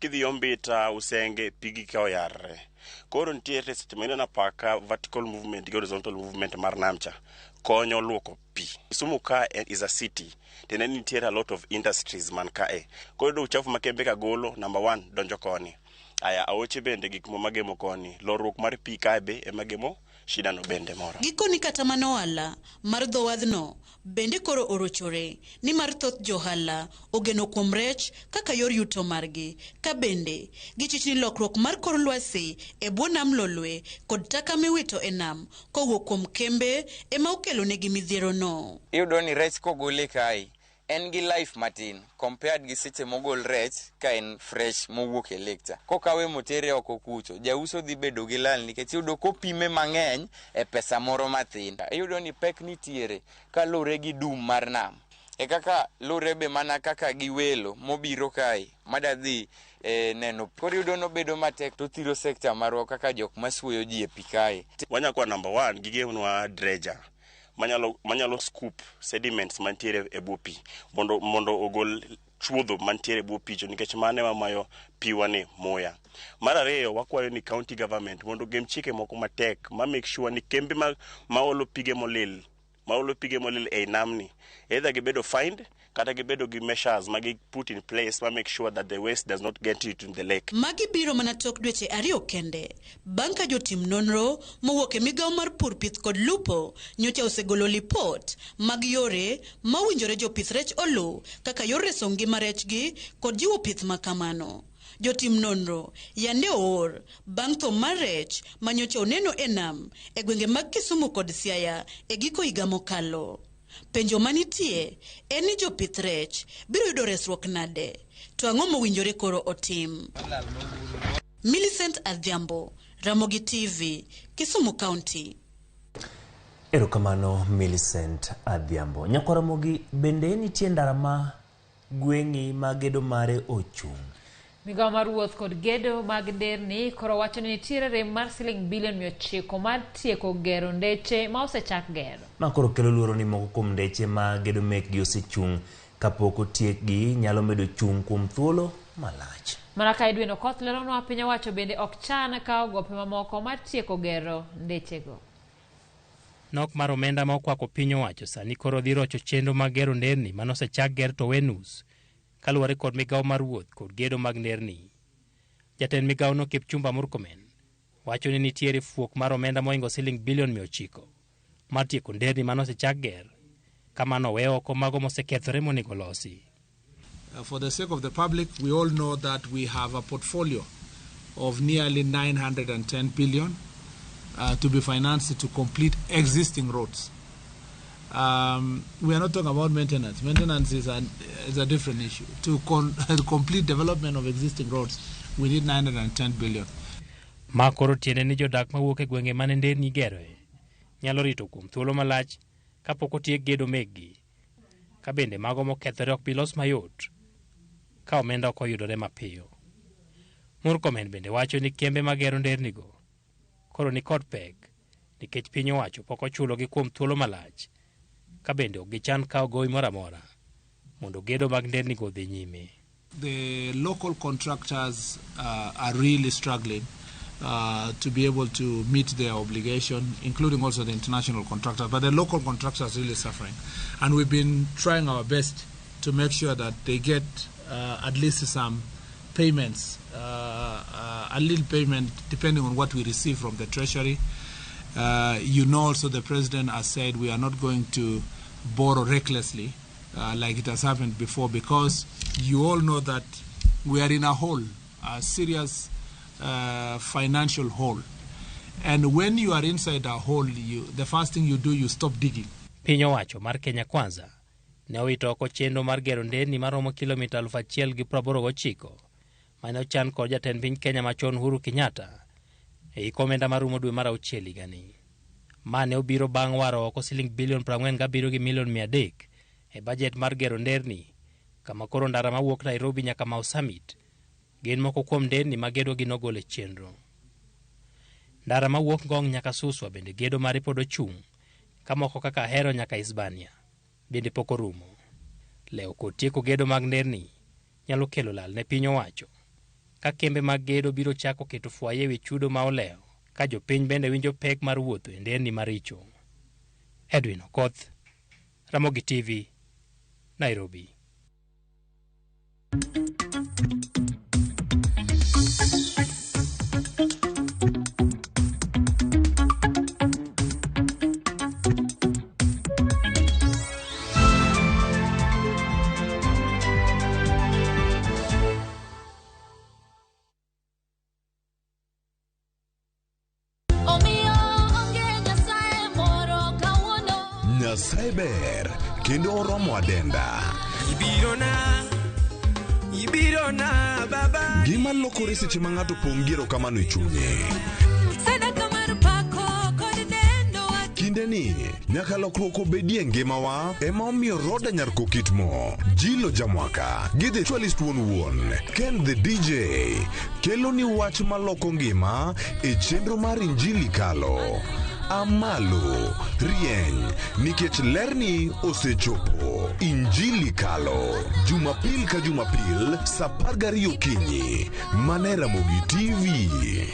kidhi Mbita, Usenge, pigi ka oyarre. Koro nitiere seche ma ineno apaka vertical movement gi horizontal movement mar nam cha konyo luoko pi. Kisumu ka is a city, tiende ni nitiere a lot of industries man kae. Koro iyudo uchafu ma kembe ka golo, number one, donjo koni. Aya, aoche bende gik magemo koni. Lorruok mar pi kae be ema gemo shida no bende moro. Gikoni kata mana ohala mar dho wadhno bende koro orochore nimar thoth johala ogeno kuom rech kaka yor yuto margi, ka bende gichich ni lokruok mar kor lwasi e bwo nam Lolwe kod taka miwito e nam kowuok kuom kembe ema okelo negi midhierono. Iyudo ni rech kogole kae en gi life matin compared gi seche mogol rech ka en fresh mowuok e lake cha. Kokawe motere oko kucho, jauso dhi bedo gi lal nikech iyudo kopime mang'eny e pesa moro mathin. Iyudo ni pek nitiere kaluwore gi dum mar nam. E kaka lure be mana kaka gi welo mobiro kae madadhi neno. Koro iyudo nobedo matek to thiro sekta marwa kaka jok masuoyo ji e pi kae. Wanyalo number one, gigemnwa dredger manyalo scoop sediments mantiere e bwo pi mondo ogol chuodho mantiere e bwo pi cho nikech mano ema mayo piwa ni muya. Mar ariyo, wakwayo ni county government mondo ogem chike moko matek ma make sure ni kembe maolo pige molil ei namni either gibedo fined kata gibedo gi measures ma gi put in place ma make sure that the waste does not get into the lake. Magi biro mana tok dweche 2 kende bang' ka jotim nonro mowuok e migawo mar pur, pith kod lupo nyocha osegolo lipot mag yore mawinjore jopith rech oluw kaka yor reso ngima rechgi kod jiwo pith makamano. Jotim nonro yande oor bang' tho mar rech manyocha oneno e nam e gwenge mag Kisumu kod Siaya e giko higa mokalo. Penjo manitie en ni jopith rech biro yudo resruok nade, to ang'o mowinjore koro otim? Millicent Adhiambo, Ramogi TV, Kisumu County. Erokamano Millicent Adhiambo. Nyakwar Ramogi, bende nitie ndara ma gweng'i ma gedo mare ochung'? Migawo mar wuoth kod gedo mag nderni koro wacho ni nitiere rem mar siling bilion 900 mar tieko gero ndeche ma osechak gero. Ma koro kelo luoro ni moko kuom ndeche ma gedo mekgi osechung' kapok otiekgi nyalo medo chung' kuom thuolo malach. Mana ka Edwin Okoth leronwa, piny owacho bende ok chan kawo gope mamoko mar tieko gero ndechego. Nok mar omenda ma okwako piny owacho sani koro dhi rocho chenro mag gero nderni manosechak ger to we nus kaluwore kod migawo mar wuoth kod gedo mag nderni. Jatend migawono Kipchumba Murkomen wacho ni nitiere fuok mar omenda mohingo siling bilion 900 mar tieko nderni manosechak ger, kamano owe oko mago mosekethore monego losi. For the sake of the public, we all know that we have a portfolio of nearly 910 billion to be financed to complete existing roads. We are not talking about maintenance. Maintenance is a different issue. To complete development of existing roads, we need 910 billion. Ma koro tiende ni jodak mawuok e gwenge mane nderni igeroe nyalo rito kuom thuolo malach kapok otiek gedo mekgi, ka bende mago mokethore ok bi los mayot ka omenda ok oyudore mapiyo. Murkomen bende wacho ni kembe magero ndernigo koro ni kod pek nikech piny owacho pok ochulogi kuom thuolo malach, ka bende ok gichan kawo gowi moro amora mondo gedo mag ndernigo odhi nyime. The local contractors are really struggling to be able to meet their obligation, including also the international contractors, but the local contractors are really suffering. And we've been trying our best to make sure that they get at least some payments, a little payment depending on what we receive from the Treasury. You know, also the President has said we are not going to borrow recklessly like it has happened before, because you all know that we are in a hole, a serious financial hole. And when you are inside a hole, the first thing you do, you stop digging. Piny owacho mar Kenya Kwanza ne owito oko chenro mar gero nderni maromo kilomita 1,089 mane ochan kod jatend piny Kenya machon Uhuru Kenyatta e hik omenda marumo dwe mar auchiel higani. Ma ne obiro bang' waro oko siling bilion 47 gi milion 300 e bajet mar gero nderni kama koro ndara mawuok Nairobi nyaka Mau Summit gin moko kuom nderni ma gedogi nogol e chenro. Ndara mawuok Ngong nyaka Suswa bende gedo mare pod ochung' ka moko kaka Ahero nyaka Hispania bende pok orumo. Lewo kod tieko gedo mag nderni nyalo kelo lal ne piny owacho ka kembe mag gedo biro chako keto fwaye ewi chudo ma olewo ka jopiny bende winjo pek mar wuotho e nderni maricho. Edwin Okoth, Ramogi TV, Nairobi. Nyasaye ber kendo oromo adenda. Ibirona baba. Gima lokore seche ma ng'ato pong' gi erokamano e chunye. Sadaka mar pako kod dendo. Kindeni nyaka lokruok obedie e ngimawa ema omiyo Roda Nyar Kokitmo, Jilo Jamwaka gi The Ritualist wuon wuon, Ken the DJ kelo ni wach maloko ngima e chenro mar Injili Kalo. Amalo, rieny, nikech lerni osechopo. Injili Kalo, Jumapil ka Jumapil, saa 12 okinyi, mana e Ramogi TV.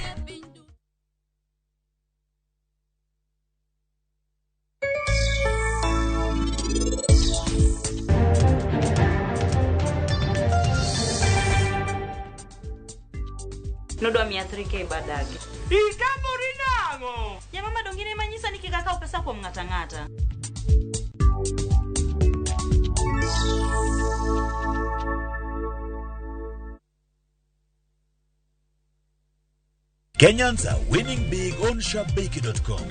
Nodwa miya 3K badagi. Itamori nang'o? Jamama dongine manyisa ni kik akaw pesa kuom ng'ata ng'ata. Kenyans are winning big on Shabiki.com.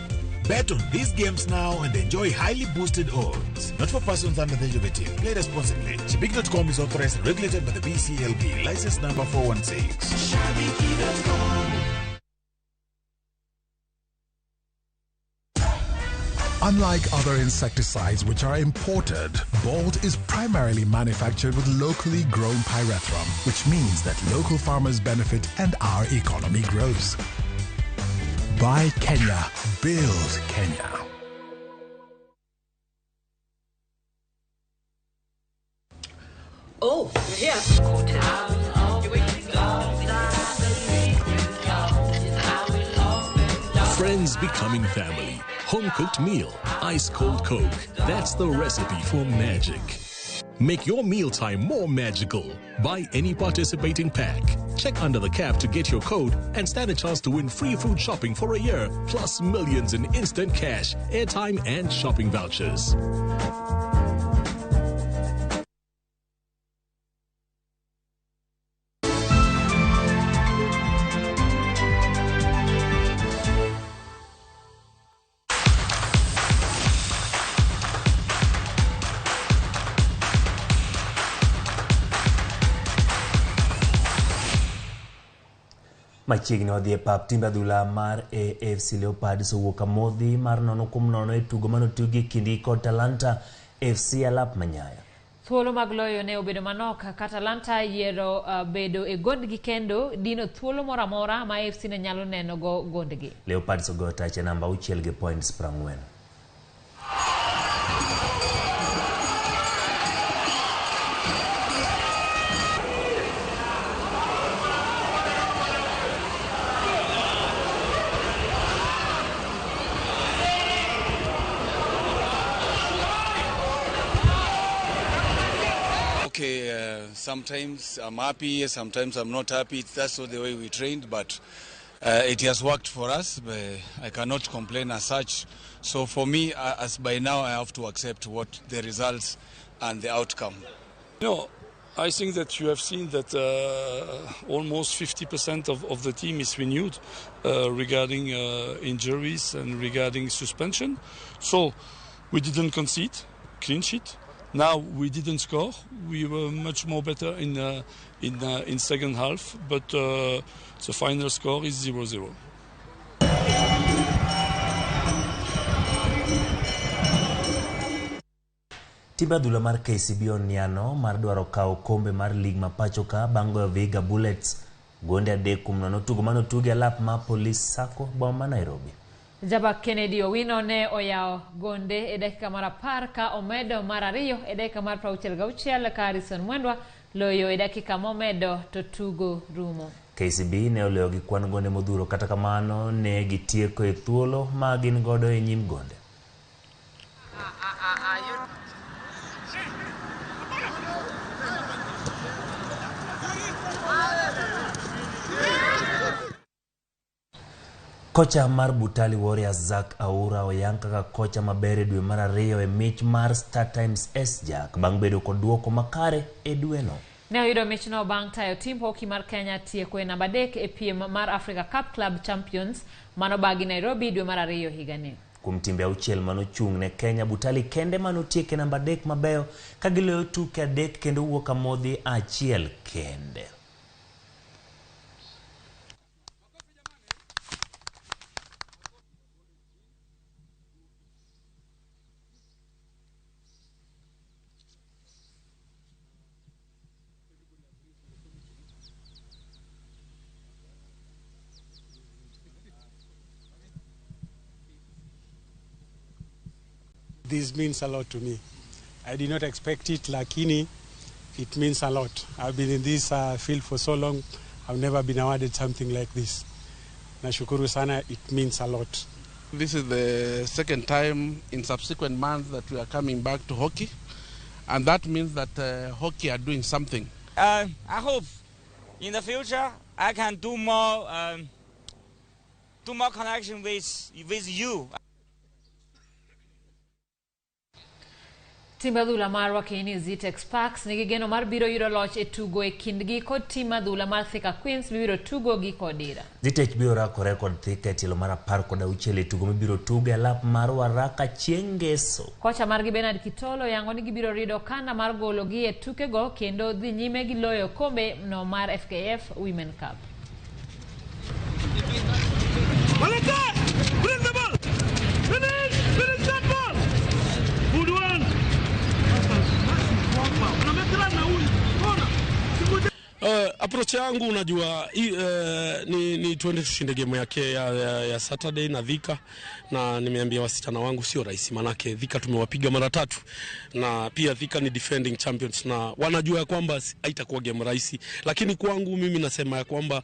Bet on these games now and enjoy highly boosted odds. Not for persons under the age of 18. Play responsibly. Shabiki.com is authorized and regulated by the BCLB. License number 416. Shabiki.com. Unlike other insecticides which are imported, Bolt is primarily manufactured with locally grown pyrethrum, which means that local farmers benefit and our economy grows. Buy Kenya, build Kenya. Oh, you're here. Friends becoming family. Home-cooked meal, ice-cold Coke. That's the recipe for magic. Make your mealtime more magical. Buy any participating pack. Check under the cap to get your code and stand a chance to win free food shopping for a year, plus millions in instant cash, airtime, and shopping vouchers. Machiegni wadhi e pap timbe adhula mar AFC Leopards owuok amodhi mar 0-0 e tugo manotugi e kindgi kod Talanta FC alap Manyaya. Thuolo mag loyo ne obedo manok ka Talanta yiero bedo e gondgi kendo dino thuolo moro amora ma AFC ne nyalo neno go gondgi. Leopards ogoyo tach e namba 6 gi points 40. Okay, sometimes I'm happy, sometimes I'm not happy. That's not the way we trained, but it has worked for us. But I cannot complain as such. So for me, as by now, I have to accept what the results and the outcome. You know, I think that you have seen that almost 50% of the team is renewed regarding injuries and regarding suspension. So we didn't concede, clean sheet. Now we didn't score. We were much more better in second half, but the final score is 0-0. Timbe adhula mar KCB oniano mar dwaro kawo okombe mar lig ma pacho ka bang' goyo Vihiga Bullets gonde 3-0 tugo manotugi alap ma Police Sacco boma ma Nairobi. Jabak Kennedy Owino ne oyawo gonde e dakika mar 10 ka omedo mar 2 e dakika mar 66 ka Harrison Mwendwa loyo e dakika momedo to tugo rumo. KCB ne oloyo gi kwan gonde modhuro, kata kamano ne gitieko e thuolo ma gin godo e nyim gonde. Kocha mar Butali Warriors Zack Aura oyang kaka kocha maber e dwe mar 2 e mich mar Star Times S-Jack bang' bedo kod duoko makare e dweno. Ne oyudo michno bang' tayo tim hockey mar Kenya tieko e namba 3 e piem mar Africa Cup Club Champions manobagi Nairobi dwe mar 2 higani. Kuom timbe 6 manochung' ne Kenya, Butali kende manotieko e namba 3 mabeyo ka giloyo tuke 3 kendo wuok amodhi 1 kende. This means a lot to me. I did not expect it, lakini it means a lot. I've been in this field for so long, I've never been awarded something like this. Nashukuru sana, it means a lot. This is the second time in subsequent months that we are coming back to hockey, and that means that hockey are doing something. I hope in the future I can do more connection with you. Timbe adhula mar Wakeni Zitex Sparks nigi geno mar biro yudo loch e tugo e kindgi kod tim adhula mar Thika Queens mibiro tugo gi Kodira. Zitex biro rakore kod Thika e tielo mar 16 e tugo mibiro tugo e alap mar Waraka chieng' Ngeso. Kocha margi Bernard Kitolo yango ni gibiro rido okanda mar golo gi e tukego kendo dhi nyime gi loyo okombe no mar FKF Women Cup. Bring the ball! Finish! Finish that ball! Good one! Approach yangu unajua ni tuende tushinde game yake ya Saturday na Thika, na nimeambia wasichana wangu sio rahisi, manake Thika tumewapiga mara 3 na pia Thika ni defending champions na wanajua kwamba haitakuwa game rahisi, lakini kwangu mimi nasema ya kwamba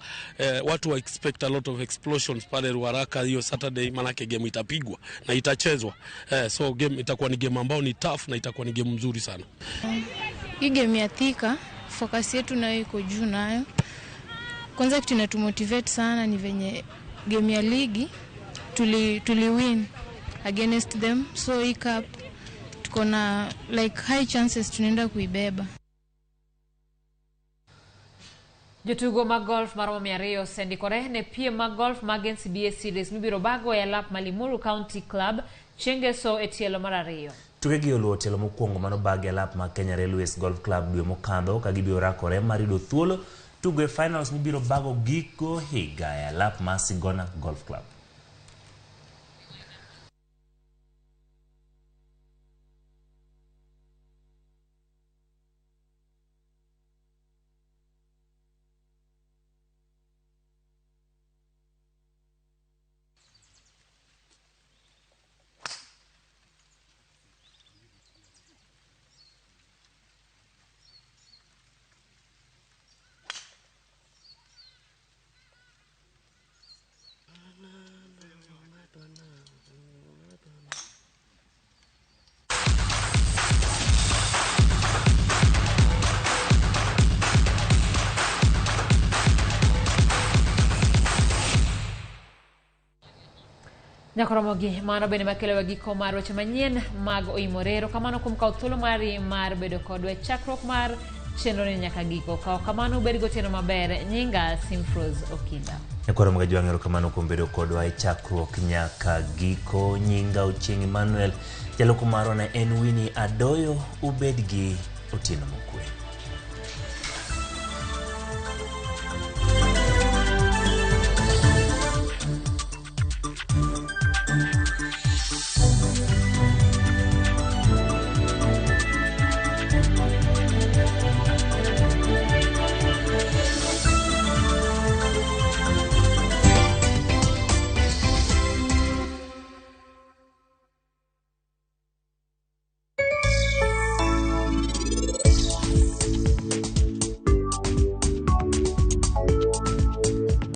watu wa expect a lot of explosions pale Ruaraka hiyo Saturday, manake game itapigwa na itachezwa, so game itakuwa ni game ambao ni tough na itakuwa ni game nzuri sana. Hii game ya Thika focus yetu nayo iko juu nayo. Kwanza kitu inatumotivate sana ni venye game ya ligi tuli win against them, so hii cup tuko na like high chances tunaenda kuibeba. Jotugo mag golf maromo 200 osendikore ne piem mag golf mag NCBA Series mibiro bago e alap ma Limuru County Club chieng' Ngeso e tielo mar 2. Tukegi oluwo tielo mokwongo manobagi e alap ma Kenya Railways Golf Club dwe mokadho ka gibiro rakore mar yudo thuolo tugo e finals mibiro bago giko higa e alap ma Sigona Golf Club. Nyakoromogi mano bende makelo giko mar weche manyien mag Oimore. Erokamano kuom kawo thuolo mari mar bedo kodwa e chakruok mar chenro ni nyaka giko. Ka ok kamano ubed gotieno maber. Nyinga Simfrose Okinda. Nyakwaro mag Ajwang' erokamano kuom bedo kodwa e chakruok nyaka giko. Nyinga Ochieng' Emmanuel, jaloko marwa ne en Winnie Adoyo. Ubed gi otieno mokwe.